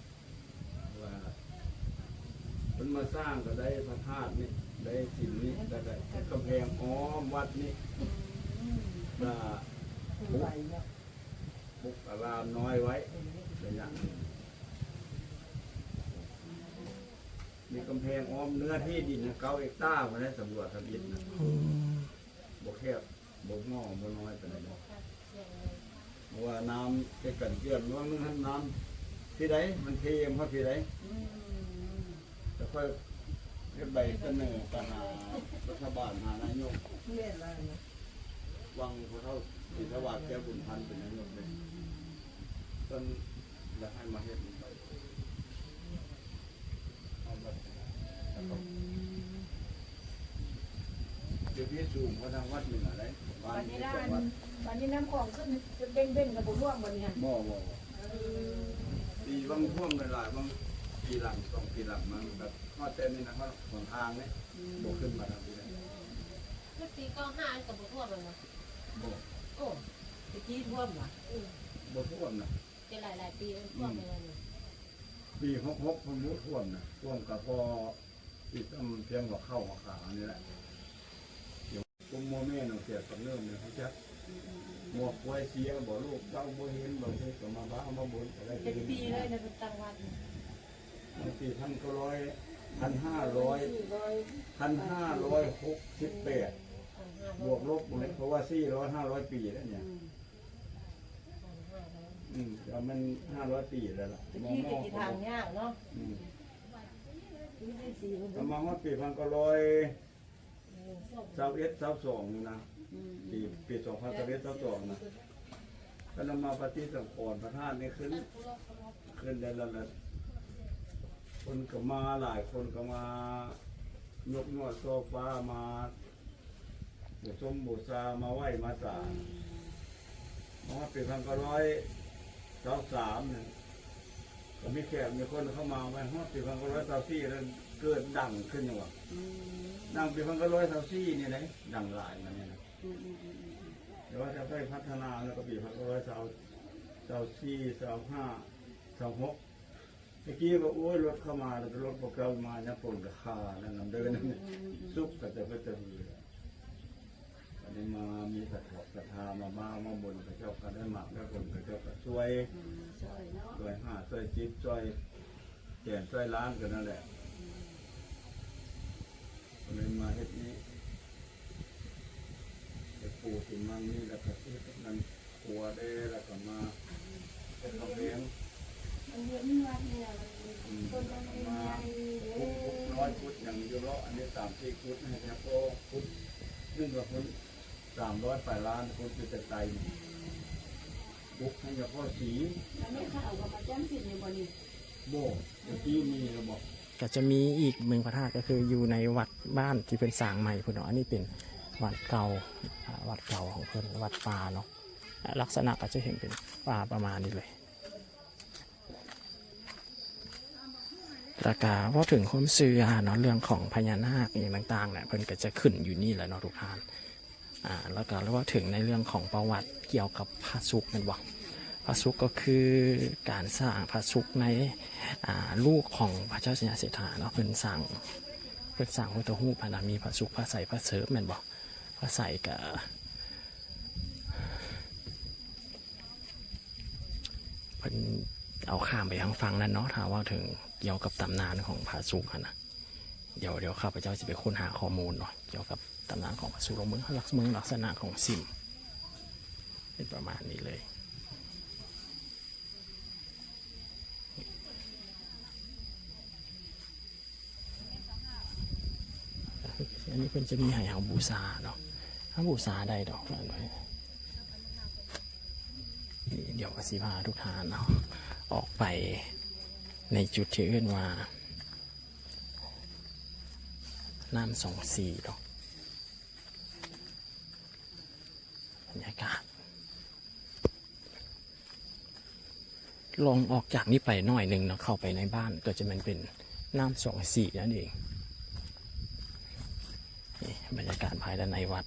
ວ່າເພິ່ນມາສ້າງກໍໄດ້ພະທາດນີ້ ໄດ້ສິມນີ້ ແລ້ວກໍເຮັດກຳແພງອ້ອມວັດນີ້ ອືມ ກໍປຸກ ປຸກອາລາມນ້ອຍໄວ້ໄລຍະໜຶ່ງ ມີກຳແພງອ້ອມ ເນື້ອທີ່ດິນເກົ້າເຮັກຕາພຸ້ນແຫຼະ ສຳຫຼວດທຳອິດນະ. ອືມ ບໍ່ແຄບ ບໍ່ງໍ ບໍ່ນ້ອຍປານໃດດອກ ເພາະວ່ານ້ຳເຮັດກັນເຈື່ອນ ວ່າງໜຶ່ງຫັ້ນນ້ຳທີ່ໃດມັນເທມາຮອດທີ່ໃດ. ອືມ ແຕ່ຂ້ອຍເຮັດໃບສະເໜີໄປຫາລັດຖະບານ ຫານາຍົກ ແມ່ນລະ ຫວັງພໍ່ເຖົ້າສີສະຫວາດ ແກ້ວບຸນພັນ ເປັນນາຍົກເດ້ ເພິ່ນຢາກໃຫ້ມາເຮັດ ອືມ ດຽວນີ້ສູງກວ່າທາງວັດນີ້ນະເດ້ ບ້ານ ບາດນີ້ ມີສອງວັດ ບາດນີ້ນ້ຳຂອງຂຶ້ນຈົນເບັ່ງໆ ກໍບໍ່ຖ້ວມບໍ່ນີ້ຫັ້ນ? ບໍ່ ບໍ່ ບໍ່ ເອີ ປີຫວ່າງຖ້ວມຫຼາຍໆ ຫວ່າງປີຫຼັງ ສອງປີຫຼັງມາ ມັນກໍຮອດແຕ່ນີ້ນະ ຮອດຫົນທາງນີ້ ອືມ ບໍ່ຂຶ້ນມາທາງນີ້ນະ. ອືມ ຄືປີເກົ້າຫ້າກໍບໍ່ຖ້ວມແມ່ນບໍ່? ບໍ່ ໂອ້ ແຕ່ກີ້ຖ້ວມຫວາ? ອືມ ບໍ່ຖ້ວມນະ ແຕ່ຫຼາຍໆປີມັນຖ້ວມ ອືມ ແລ້ວນີ້. ປີຫົກຫົກ ເພິ່ນບໍ່ຖ້ວມນະ ຖ້ວມກໍພໍ ອີກສ່ຳພຽງຫົວເຂົ່າຫົວຂານີ້ແຫຼະ. ກຸມໝໍແມ່ນເອົາເສຍກຳເນີດນີ້ ຮູ້ຈັກ ໝໍຄວາຍເສຍບໍ່ ລູກເຕົ້າບໍ່ເຫັນ ບາງທີກໍມາບ້າມາບົນກໍໄດ້. ເຈັດປີແລ້ວນະ ເພິ່ນຕັ້ງວັດນີ້ ປີພັນເກົ້າຮ້ອຍ ພັນຫ້າຮ້ອຍ ພັນຫ້າຮ້ອຍຫົກສິບແປດ ບວກລົບ ເພາະວ່າສີ່ຮ້ອຍ ຫ້າຮ້ອຍປີແລ້ວນີ້. ອືມ ອືມ ແລ້ວມັນຫ້າຮ້ອຍປີແລ້ວລະ ແຕ່ກີ້ກໍຊິຖາງຍາກເນາະ. ອືມ ແລ້ວມາຮອດປີພັນເກົ້າຮ້ອຍຊາວເອັດ ຊາວສອງນີ້ນະ ອືມ ປີ ປີສອງພັນຊາວເອັດ ຊາວສອງນະ ກໍນຳມາປະຕິສັງຂອນພະທາດນີ້ຂຶ້ນ ຂຶ້ນໄດ້ແລ້ວລະ ຄົນກໍມາ ຫຼາຍຄົນກໍມາຍົກຍອດຊໍ່ຟ້າ ມາ ບູຊົມບູຊາມາໄຫວ້ມາສາ. ອືມ ມາຮອດປີພັນເກົ້າຮ້ອຍຊາວສາມນັ້ນ ກໍມີແຂກມີຄົນເຂົ້າມາ ມາຮອດປີພັນເກົ້າຮ້ອຍຊາວສີ່ນັ້ນ ເກີດດັງຂຶ້ນຫຍັງວະ ອືມ ດັ່ງປີພັນເກົ້າຮ້ອຍຊາວສີ່ນີ້ເດ້ ດັງຫຼາຍມານີ້ນະ ອືມໆ ແຕ່ວ່າຈະໄດ້ພັດທະນາແລ້ວກໍປີພັນເກົ້າຮ້ອຍຊາວ ຊາວສີ່ ຊາວຫ້າ ຊາວຫົກ ແຕ່ກີ້ກໍ ໂອ້ຍ ລົດເຂົ້າມາແລ້ວ ລົດພວກເຈົ້າມາຍາມຝົນກໍຄານັ້ນນຳເດີ ອືມໆໆ ສຸກກໍຈະເປັນຕະຮື ອັນນີ້ມາມີສະທອກສະທາມາ ມາ ມາບົນ ເຂົາເຈົ້າກໍໄດ້ໝາກໄດ້ຜົນ ເຂົາເຈົ້າກໍຊ່ວຍ ອືມ ຊ່ວຍເນາະ ຊ່ວຍຫ້າ ຊ່ວຍສິບ ຊ່ວຍແສນ ຊ່ວຍລ້ານກັນນັ້ນແຫຼະ ອືມ ກໍເລີຍມາເຮັດນີ້ ເຮັດປູຊິມັງນີ້ ແລ້ວກໍເຮັດນັ້ນ ຄົວເດ້ ແລ້ວກໍມາເຮັດກຳແພງ ມັນເຮັດວັດນີ້ນະ ມັນ ອືມ ຕົ້ນໄມ້ ແລ້ວກໍມາ ໃຫຍ່ເດ້ ຂຸດ ຂຸດນ້ອຍ ຂຸດຫຍັງຢູ່ເນາະ ອັນນີ້ສາມສີ່ຂຸດ ໃຫ້ແຕ່ພໍຂຸດໜຶ່ງກໍພຸ້ນສາມຮ້ອຍປາຍລ້ານ ພຸ້ນຢູ່ແຕ່ໄກນີ້ ບຸກໃຫ້ແຕ່ພໍສີ ແລ້ວແມ່ຂາວກໍມາຈຳສິນຢູ່ບໍ່ນີ້? ບໍ່ ແຕ່ກີ້ມີແລ້ວບໍ່? ກໍຈະມີອີກໜຶ່ງພະທາດ ກໍຄືຢູ່ໃນວັດບ້ານທີ່ເພິ່ນສ້າງໃໝ່ພຸ້ນເນາະ ອັນນີ້ເປັນວັດເກົ່າ ອາ ວັດເກົ່າຂອງເພິ່ນ ວັດປ່າເນາະ ອາ ລັກສະນະກໍຈະເຫັນເປັນປ່າປະມານນີ້ເລີຍ. ແລ້ວກະເວົ້າເຖິງຄວາມເຊື່ອເນາະ ເລື່ອງຂອງພະຍານາກອີ່ຫຍັງຕ່າງໆນະ ເພິ່ນກໍຈະຂຶ້ນຢູ່ນີ້ແຫຼະເນາະທຸກທ່ານ. ອາ ແລ້ວກໍເວົ້າເຖິງໃນເລື່ອງຂອງປະຫວັດກ່ຽວກັບພະສຸກແມ່ນບໍ່? ພະສຸກກໍຄືການສ້າງພະສຸກໃນ ອາ ລູກຂອງພະເຈົ້າໄຊຍະເສດຖາເນາະ ເພິ່ນສ້າງ ເພິ່ນສ້າງພຸດທະຮູບຫັ້ນນະ ມີພະສຸກ ພະໄຊ ພະເສີມແມ່ນບໍ່? ພະໄຊກໍ ເພິ່ນເອົາຂ້າມໄປທາງຝັ່ງນັ້ນເນາະ ຖ້າເວົ້າເຖິງກ່ຽວກັບຕຳນານຂອງພະສຸກຫັ້ນນະ. ດຽວ ດຽວຂ້າພະເຈົ້າຊິໄປຄົ້ນຫາຂໍ້ມູນເນາະ ກ່ຽວກັບຕຳນານຂອງພະສຸກ ລອງເບິ່ງ ລັກ ເບິ່ງລັກສະນະຂອງສິມ ເປັນປະມານນີ້ເລີຍ. ອັນນີ້ເພິ່ນຈະມີໃຫ້ເຮົາບູຊາເນາະ ເຮົາບູຊາໄດ້ດອກ. ດຽວກໍຊິພາທຸກທ່ານເນາະ ອອກໄປໃນຈຸດທີ່ເອີ້ນວ່າ ນ້ຳສອງສີເນາະ. ບັນຍາກາດ ລອງອອກຈາກນີ້ໄປໜ້ອຍໜຶ່ງເນາະ ເຂົ້າໄປໃນບ້ານ ກໍຈະແມ່ນເປັນນ້ຳສອງສີນັ້ນເອງ. ນີ້ບັນຍາກາດພາຍດ້ານໃນວັດ.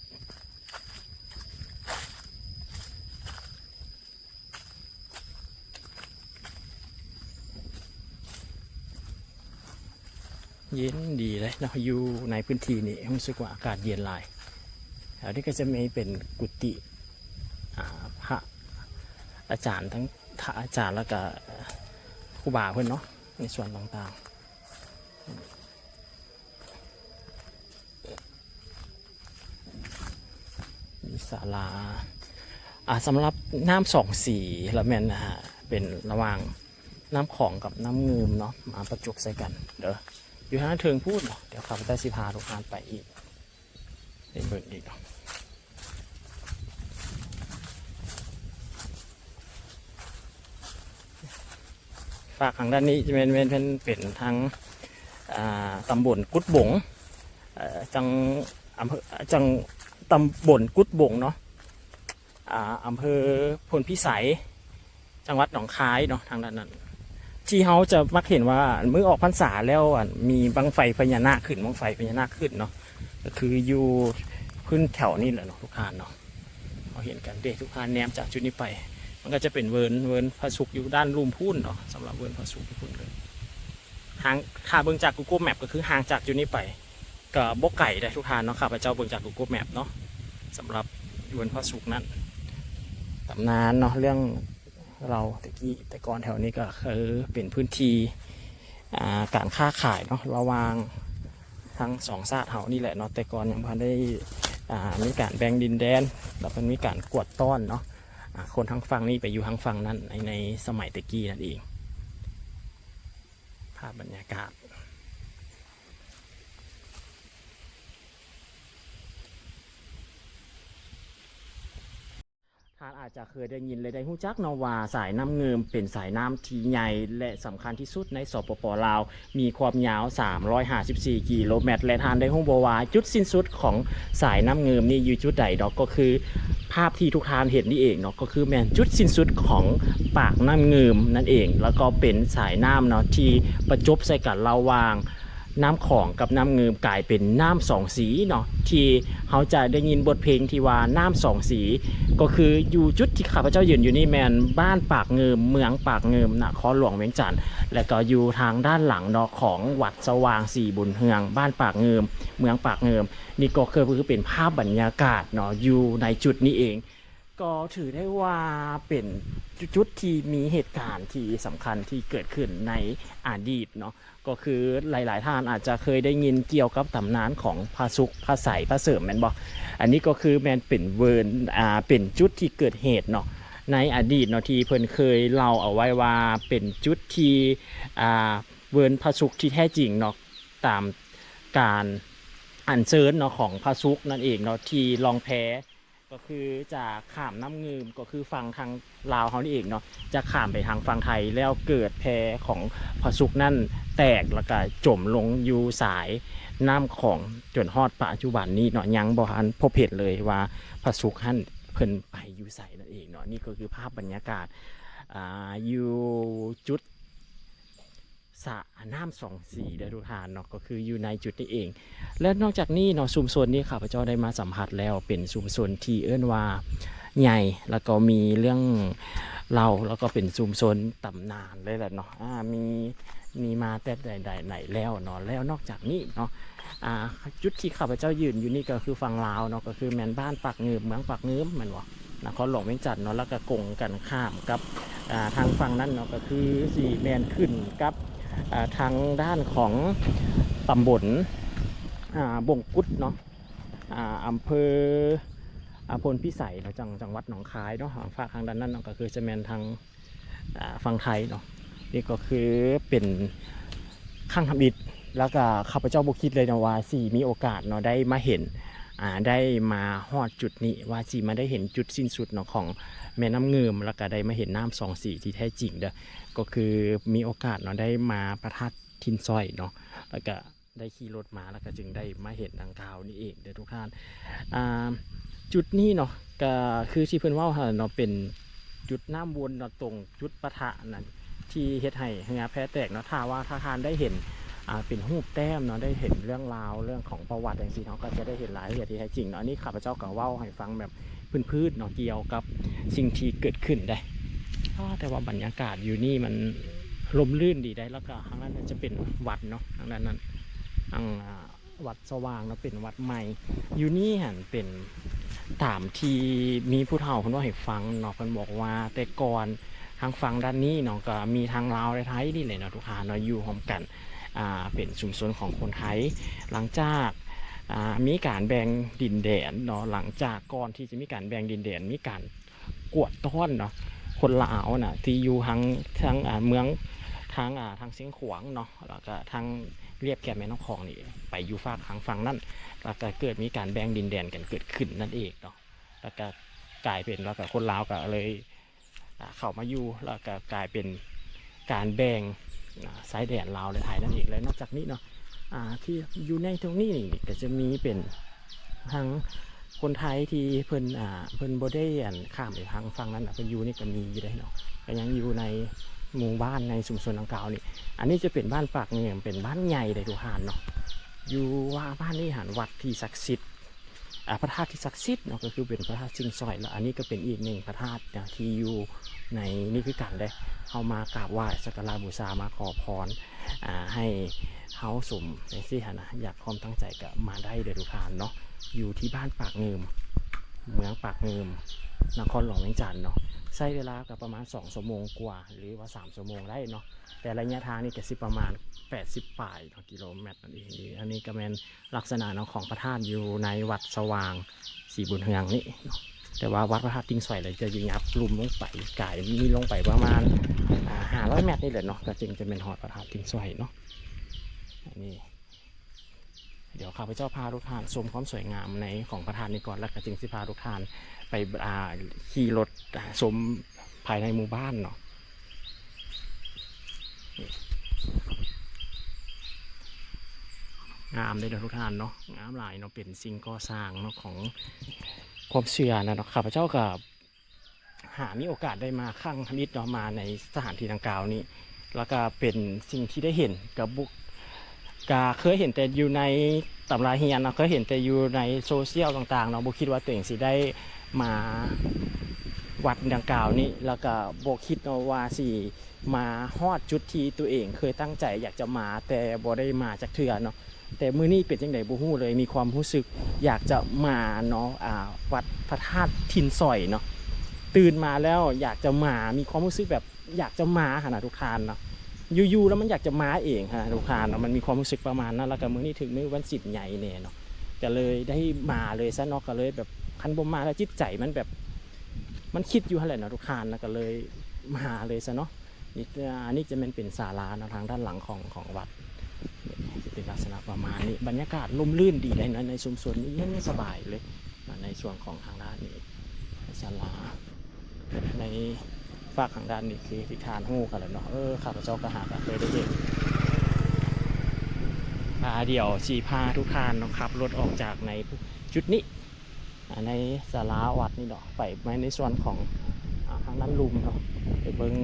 ເຢັນດີເລີຍເນາະ ຢູ່ໃນພື້ນທີ່ນີ້ຮູ້ສຶກວ່າອາກາດເຢັນຫຼາຍ. ແຖວນີ້ກໍຈະມີເປັນກຸຕິ ອາ ພະອາຈານ ທັງພະອາຈານ ແລ້ວກະຄູບາເພິ່ນເນາະ ໃນສ່ວນຕ່າງໆ. ມີສາລາ ອ່າ ສຳລັບນ້ຳສອງສີລະແມ່ນ ອ່າ ເປັນລະຫວ່າງນ້ຳຂອງກັບນ້ຳງື່ມເນາະ ມາປະຈົບໃສ່ກັນເດີ ຢູ່ທາງເທິງພຸ້ນເນາະ. ດຽວຂ້າພະເຈົ້າຊິພາທຸກທ່ານໄປອີກ ໄປເບິ່ງອີກເນາະ. ຟາກທາງດ້ານນີ້ຈະແມ່ນ ແມ່ນ ແມ່ນເປັນທາງ ອ່າ ຕຳບົນກຸດບົງ ເອີ ຈັງ ອຳເພີ ຈັງ ຕຳບົນກຸດບົງເນາະ ອ່າ ອຳເພີໂພນພິໄສ ຈັງຫວັດໜອງຄາຍເນາະ. ທາງດ້ານນັ້ນ ທີ່ເຮົາຈະມັກເຫັນວ່າມື້ອອກພັນສາແລ້ວ ອັນ ມີບັ້ງໄຟພະຍານາກຂຶ້ນ ບັ້ງໄຟພະຍານາກຂຶ້ນເນາະ ກໍຄືຢູ່ພື້ນແຖວນີ້ແຫຼະເນາະ ທຸກທ່ານເນາະ. ເຮົາເຫັນກັນເດ້ ທຸກທ່ານແນມຈາກຈຸດນີ້ໄປ ມັນກໍຈະເປັນເວີນ ເວີນພະສຸກຢູ່ດ້ານລຸ່ມພຸ້ນເນາະ ສຳລັບເວີນພະສຸກຢູ່ພຸ້ນເລີຍ. ຫ່າງ ຖ້າເບິ່ງຈາກ Google Map ກໍຄືຫ່າງຈາກຈຸດນີ້ໄປກໍບໍ່ໄກເດ້ທຸກທ່ານເນາະ. ຂ້າພະເຈົ້າເບິ່ງຈາກ Google Map ເນາະ ສຳລັບເວີນພະສຸກນັ້ນ ຕຳນານເນາະ ເລື່ອງ ເລົ່າແຕ່ກີ້ ແຕ່ກ່ອນແຖວນີ້ກໍຄືເປັນພື້ນທີ່ ອ່າ ການຄ້າຂາຍເນາະ ລະຫວ່າງທັງສອງຊາດເຮົານີ້ແຫຼະເນາະ. ແຕ່ກ່ອນຍັງບໍ່ທັນໄດ້ ອ່າ ມີການແບ່ງດິນແດນ ແລ້ວເພິ່ນມີການກວດຕ້ອນເນາະ ອ່າ ຄົນທາງຝັ່ງນີ້ໄປຢູ່ທາງຝັ່ງນັ້ນ ໃນ ໃນສະໄໝແຕ່ກີ້ນັ້ນເອງ. ພາບບັນຍາກາດ ທ່ານອາດຈະເຄີຍໄດ້ຍິນ ແລະ ໄດ້ຮູ້ຈັກເນາະວ່າ ສາຍນ້ຳງື່ມເປັນສາຍນ້ຳທີ່ໃຫຍ່ ແລະ ສຳຄັນທີ່ສຸດໃນ ສປປ ລາວ ມີຄວາມຍາວສາມຮ້ອຍຫ້າສິບສີ່ກິໂລແມັດ ແລະ ທ່ານໄດ້ຮູ້ບໍ່ວ່າ ຈຸດສິ້ນສຸດຂອງສາຍນ້ຳງື່ມນີ້ຢູ່ຈຸດໃດເນາະ? ກໍຄືພາບທີ່ທຸກທ່ານເຫັນນີ້ເອງເນາະ ກໍຄືແມ່ນຈຸດສິ້ນສຸດຂອງປາກນ້ຳງື່ມນັ້ນເອງ ແລ້ວກໍເປັນສາຍນ້ຳເນາະ ທີ່ປະຈົບໃສ່ກັນລະຫວ່າງ ນ້ຳຂອງກັບນ້ຳງື່ມກາຍເປັນນ້ຳສອງສີເນາະ ທີ່ເຮົາຈະໄດ້ຍິນບົດເພງທີ່ວ່ານ້ຳສອງສີ ກໍຄືຢູ່ຈຸດທີ່ຂ້າພະເຈົ້າຢືນຢູ່ນີ້ແມ່ນບ້ານປາກງື່ມ ເມືອງປາກງື່ມ ນະຄອນຫຼວງວຽງຈັນ ແລະກໍຢູ່ທາງດ້ານຫຼັງເນາະ ຂອງວັດສະຫວ່າງສີບຸນເຮືອງ ບ້ານປາກງື່ມ ເມືອງປາກງື່ມ. ນີ້ກໍຄື ຄືເປັນພາບບັນຍາກາດເນາະ ຢູ່ໃນຈຸດນີ້ເອງ. ກໍຖືໄດ້ວ່າເປັນຈຸດທີ່ມີເຫດການທີ່ສຳຄັນທີ່ເກີດຂຶ້ນໃນອະດີດເນາະ ກໍຄືຫຼາຍໆທ່ານອາດຈະເຄີຍໄດ້ຍິນກ່ຽວກັບຕຳນານຂອງພະສຸກ ພະໄສ ພະເສີມ ແມ່ນບໍ່? ອັນນີ້ກໍຄືແມ່ນເປັນເວີນ ອ່າ ເປັນຈຸດທີ່ເກີດເຫດເນາະ ໃນອະດີດເນາະ ທີ່ເພິ່ນເຄີຍເລົ່າເອົາໄວ້ວ່າເປັນຈຸດທີ່ ອ່າ ເວີນພະສຸກທີ່ແທ້ຈິງເນາະ ຕາມການອັນເຊີນເນາະ ຂອງພະສຸກນັ້ນເອງເນາະ ທີ່ລ່ອງແພ ກໍຄືຈະຂ້າມນ້ຳງື່ມ ກໍຄືຝັ່ງທາງລາວເຮົານີ້ເອງເນາະ ຈະຂ້າມໄປທາງຝັ່ງໄທ ແລ້ວເກີດແພຂອງພະສຸກນັ້ນແຕກ ແລ້ວກະຈົມລົງຢູ່ສາຍນ້ຳຂອງ ຈົນຮອດປະຈຸບັນນີ້ເນາະ ຍັງບໍ່ທັນພົບເຫັນເລີຍວ່າພະສຸກຫັ້ນເພິ່ນໄປຢູ່ໃສນັ້ນເອງເນາະ. ນີ້ກໍຄືພາບບັນຍາກາດ ອ່າ ຢູ່ຈຸດ ສະນ້ຳສອງສີເດີທຸກທ່ານເນາະ ກໍຄືຢູ່ໃນຈຸດນີ້ເອງ. ແລະນອກຈາກນີ້ເນາະ ຊຸມຊົນນີ້ຂ້າພະເຈົ້າໄດ້ມາສຳຜັດແລ້ວ ເປັນຊຸມຊົນທີ່ເອີ້ນວ່າໃຫຍ່ ແລ້ວກໍມີເລື່ອງເລົ່າ ແລ້ວກໍເປັນຊຸມຊົນຕຳນານເລີຍແຫຼະເນາະ ອາ ມີ ມີມາແຕ່ໃດໆໃດແລ້ວເນາະ. ແລ້ວນອກຈາກນີ້ເນາະ ອ່າ ຈຸດທີ່ຂ້າພະເຈົ້າຢືນຢູ່ນີ້ກໍຄືຝັ່ງລາວເນາະ ກໍຄືແມ່ນບ້ານປາກງື່ມ ເມືອງປາກງື່ມ ແມ່ນບໍ່? ນະຄອນຫຼວງວຽງຈັນເນາະ ແລ້ວກໍກົງກັນຂ້າມກັບ ອ່າ ທາງຝັ່ງນັ້ນເນາະ ກໍຄືຊິແມ່ນຂຶ້ນກັບ ອ່າ ທາງດ້ານຂອງຕຳບົນ ອ່າ ບົງກຸດເນາະ ອ່າ ອຳເພີ ອ່າ ໂພນພິໄສເນາະ ຈັງ ຈັງຫວັດໜອງຄາຍເນາະ. ທາງຟາກທາງດ້ານນັ້ນເນາະ ກໍຄືຈະແມ່ນທາງ ອ່າ ຝັ່ງໄທເນາະ. ນີ້ກໍຄືເປັນຄັ້ງທຳອິດ ແລ້ວກໍຂ້າພະເຈົ້າບໍ່ຄິດເລີຍເນາະວ່າຊິມີໂອກາດເນາະ ໄດ້ມາເຫັນ ອ່າ ໄດ້ມາຮອດຈຸດນີ້ ວ່າຊິມາໄດ້ເຫັນຈຸດສິ້ນສຸດເນາະ ຂອງແມ່ນ້ຳງື່ມ ແລ້ວກໍໄດ້ມາເຫັນນ້ຳສອງສີທີ່ແທ້ຈິງເດີ. ກໍຄືມີໂອກາດເນາະ ໄດ້ມາພະທາດຖິ່ນຊ້ອຍເນາະ ແລ້ວກໍ ໄດ້ຂີ່ລົດມາ ແລ້ວກໍຈຶ່ງໄດ້ມາເຫັນດັ່ງກ່າວນີ້ເອງເດີທຸກທ່ານ. ອ່າ ຈຸດນີ້ເນາະ ກໍຄືທີ່ເພິ່ນເວົ້າຫັ້ນເນາະ ເປັນຈຸດນ້ຳວົນເນາະ ຕົງຈຸດປະທະນັ້ນ ທີ່ເຮັດໃຫ້ເຮືອແພແຕກເນາະ. ຖ້າວ່າ ຖ້າທ່ານໄດ້ເຫັນ ອ່າ ເປັນຮູບແຕ້ມເນາະ ໄດ້ເຫັນເລື່ອງລາວ ເລື່ອງຂອງປະຫວັດຈັ່ງຊີ້ເນາະ ກໍຈະໄດ້ເຫັນລາຍລະອຽດທີ່ແທ້ຈິງເນາະ. ອັນນີ້ຂ້າພະເຈົ້າກໍເວົ້າໃຫ້ຟັງແບບພື້ນໆເນາະ ກ່ຽວກັບສິ່ງທີ່ເກີດຂຶ້ນໄດ໋. ອ້າ ແຕ່ວ່າບັນຍາກາດຢູ່ນີ້ມັນ ລົມລື່ນດີໄດ໋. ແລ້ວກໍທາງນັ້ນຈະເປັນວັດເນາະ ທາງດ້ານນັ້ນ ອັງ ອ່າ ວັດສະຫວ່າງເນາະ ເປັນວັດໃໝ່. ຢູ່ນີ້ຫັ້ນເປັນຕາມທີ່ມີຜູ້ເຖົ້າເພິ່ນເວົ້າໃຫ້ຟັງເນາະ ເພິ່ນບອກວ່າແຕ່ກ່ອນທາງຝັ່ງດ້ານນີ້ເນາະ ກໍມີທັງລາວ ແລະ ໄທນີ້ແຫຼະເນາະ ທຸກທ່ານເນາະ ຢູ່ຮ່ວມກັນ ອ່າ ເປັນຊຸມຊົນຂອງຄົນໄທ. ຫຼັງຈາກ ອ່າ ມີການແບ່ງດິນແດນເນາະ ຫຼັງຈາກ ກ່ອນທີ່ຈະມີການແບ່ງດິນແດນ ມີການ ກວດຕ້ອນເນາະ ຄົນລາວນະ ທີ່ຢູ່ທາງ ທາງ ອ່າ ເມືອງ ທາງ ອ່າ ທາງຊຽງຂວາງເນາະ ແລ້ວກະທາງລຽບແຄມແມ່ນ້ຳຂອງນີ້ ໄປຢູ່ຟາກທາງຝັ່ງນັ້ນ ແລ້ວກະເກີດມີການແບ່ງດິນແດນກັນເກີດຂຶ້ນນັ້ນເອງເນາະ ແລ້ວກະກາຍເປັນ ແລ້ວກະຄົນລາວກະເລີຍ ອ່າ ເຂົ້າມາຢູ່ ແລ້ວກະກາຍເປັນການແບ່ງ ອ່າ ຊາຍແດນລາວ ແລະ ໄທນັ້ນເອງ. ແລະ ນອກຈາກນີ້ເນາະ ອ່າ ທີ່ຢູ່ໃນຕົງນີ້ນີ້ ກໍຈະມີເປັນທາງ ຄົນໄທທີ່ເພິ່ນ ອ່າ ເພິ່ນບໍ່ໄດ້ ອັນ ຂ້າມໄປທາງຝັ່ງນັ້ນນະ ເພິ່ນຢູ່ນີ້ກໍມີຢູ່ເດ້ເນາະ ກໍຍັງຢູ່ໃນໝູ່ບ້ານໃນຊຸມຊົນດັ່ງກ່າວນີ້. ອັນນີ້ຈະເປັນບ້ານປາກເງືອມ ເປັນບ້ານໃຫຍ່ເດ້ທຸກທ່ານເນາະ. ຢູ່ວ່າບ້ານນີ້ຫັ້ນ ວັດທີ່ສັກສິດ ອ່າ ພະທາດທີ່ສັກສິດເນາະ ກໍຄືເປັນພະທາດຊິງຊ່ອຍ ແລ້ວອັນນີ້ກໍເປັນອີກໜຶ່ງພະທາດນະ ທີ່ຢູ່ໃນນີ້ຄືກັນເດ້. ເຮົາມາກາບໄຫວ້ສັກກາລະບູຊາ ມາຂໍພອນ ອ່າ ໃຫ້ເຮົາສົມຈັ່ງຊີ້ຫັ້ນນະ ຢາກຄວາມຕັ້ງໃຈກໍມາໄດ້ເດີທຸກທ່ານເນາະ. ຢູ່ທີ່ບ້ານປາກງື່ມ ເມືອງປາກງື່ມ ນະຄອນຫຼວງວຽງຈັນເນາະ. ໃຊ້ເວລາກໍປະມານສອງຊົ່ວໂມງກວ່າ ຫຼືວ່າສາມຊົ່ວໂມງໄດ້ເນາະ. ແຕ່ໄລຍະທາງນີ້ກໍຊິປະມານແປດສິບປາຍເນາະ ກິໂລແມັດນັ້ນເອງ. ອັນນີ້ກໍແມ່ນລັກສະນະເນາະ ຂອງພະທາດຢູ່ໃນວັດສະຫວ່າງສີບຸນເຮືອງນີ້ເນາະ. ແຕ່ວ່າວັດພະທາດຕິ່ງຊ່ອຍລະຈະຫຍັບລຸ່ມລົງໄປ ກາຍມີລົງໄປປະມານ ອ່າ ຫ້າຮ້ອຍແມັດນີ້ແຫຼະເນາະ ກໍຈຶ່ງຈະແມ່ນຮອດພະທາດຕິ່ງຊ່ອຍເນາະ. ອັນນີ້ ດຽວຂ້າພະເຈົ້າພາທຸກທ່ານຊົມຄວາມສວຍງາມໃນຂອງພະທາດນີ້ກ່ອນ ແລ້ວກໍຈຶ່ງຊິພາທຸກທ່ານໄປ ອ່າ ຂີ່ລົດ ອ່າ ຊົມພາຍໃນໝູ່ບ້ານເນາະ. ງາມເດ້ເນາະທຸກທ່ານເນາະ ງາມຫຼາຍເນາະ ເປັນສິ່ງກໍ່ສ້າງເນາະ ຂອງຄວາມເຊື່ອນະເນາະ. ຂ້າພະເຈົ້າກໍ ຫາມີໂອກາດໄດ້ມາຄັ້ງທຳອິດເນາະ ມາໃນສະຖານທີ່ດັ່ງກ່າວນີ້ ແລ້ວກະເປັນສິ່ງທີ່ໄດ້ເຫັນກັບບຸກ ກະເຄີຍເຫັນແຕ່ຢູ່ໃນຕຳລາຮຽນເນາະ ເຄີຍເຫັນແຕ່ຢູ່ໃນໂຊຊຽວຕ່າງໆເນາະ ບໍ່ຄິດວ່າຕົວເອງຊິໄດ້ມາວັດດັ່ງກ່າວນີ້ ແລ້ວກະບໍ່ຄິດເນາະວ່າຊິມາຮອດຈຸດທີ່ຕົວເອງເຄີຍຕັ້ງໃຈຢາກຈະມາ ແຕ່ບໍ່ໄດ້ມາຈັກເທື່ອເນາະ. ແຕ່ມື້ນີ້ເປັນຈັ່ງໃດບໍ່ຮູ້ເລີຍ ມີຄວາມຮູ້ສຶກຢາກຈະມາເນາະ ອ່າ ວັດພະທາດຖິ່ນສອຍເນາະ ຕື່ນມາແລ້ວຢາກຈະມາ ມີຄວາມຮູ້ສຶກແບບ ຢາກຈະມາຫັ້ນນະທຸກທ່ານເນາະ ຢູ່ໆແລ້ວມັນຢາກຈະມາເອງຫັ້ນນະທຸກທ່ານເນາະ ມັນມີຄວາມຮູ້ສຶກປະມານນັ້ນ. ແລ້ວກະມື້ນີ້ຖືກມື້ວັນສິນໃຫຍ່ແດ່ເນາະ ກະເລີຍໄດ້ມາເລີຍຊະເນາະ ກະເລີຍແບບ ຄັນບໍ່ມາແລ້ວຈິດໃຈມັນແບບ ມັນຄິດຢູ່ຫັ້ນແຫຼະເນາະທຸກທ່ານເນາະ ກະເລີຍມາເລີຍຊະເນາະ. ນີ້ ອັນນີ້ຈະແມ່ນເປັນສາລາເນາະ ທາງດ້ານຫຼັງຂອງ ຂອງວັດ ຈະເປັນລັກສະນະປະມານນີ້. ບັນຍາກາດຮົ່ມລື່ນດີໃດເນາະ ໃນຊຸມຊົນນີ້ເຢັນສະບາຍເລີຍ ໃນສ່ວນຂອງທາງດ້ານນີ້ ສາລາ ໃນຟາກທາງດ້ານນີ້ຄືທີ່ທ່ານຮູ້ກັນແລ້ວເນາະ ເອີ ຂ້າພະເຈົ້າກະຫາກະເຄີຍໄດ້ເຫັນ. ອ່າ ດຽວຊິພາທຸກທ່ານເນາະ ຂັບລົດອອກຈາກໃນຈຸດນີ້ ອ່າ ໃນສາລາວັດນີ້ເນາະ ໄປ ໄປໃນສ່ວນຂອງ ອ່າ ທາງດ້ານລຸ່ມເນາະ ໄປເບິ່ງ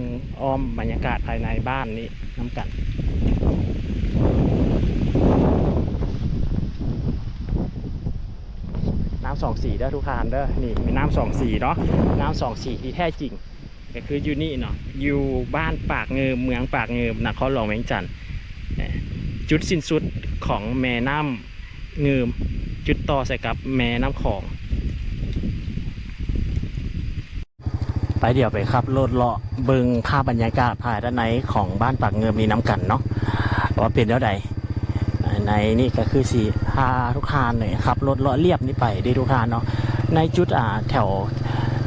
ອ້ອມບັນຍາກາດພາຍໃນບ້ານນີ້ນຳກັນ. ນ້ຳສອງສີເດີທຸກທ່ານເດີ ນີ້ແມ່ນ້ຳສອງສີເນາະ ນ້ຳສອງສີທີ່ແທ້ຈິງ ກະຄືຢູ່ນີ້ເນາະ ຢູ່ບ້ານປາກງື່ມ ເມືອງປາກງື່ມ ນະຄອນຫຼວງວຽງຈັນ. ຈຸດສິ້ນສຸດຂອງແມ່ນ້ຳງື່ມ ຈຸດຕໍ່ໃສ່ກັບແມ່ນ້ຳຂອງ. ໄປ ດຽວໄປຂັບລົດເລາະເບິ່ງພາບບັນຍາກາດພາຍດ້ານໃນຂອງບ້ານປາກງື່ມນີ້ນຳກັນເນາະ ວ່າເປັນແນວໃດ. ໃນນີ້ກະຄືຊິພາທຸກທ່ານນີ້ຂັບລົດເລາະລຽບນີ້ໄປເດ້ທຸກທ່ານເນາະ. ໃນຈຸດ ອ່າ ແຖວ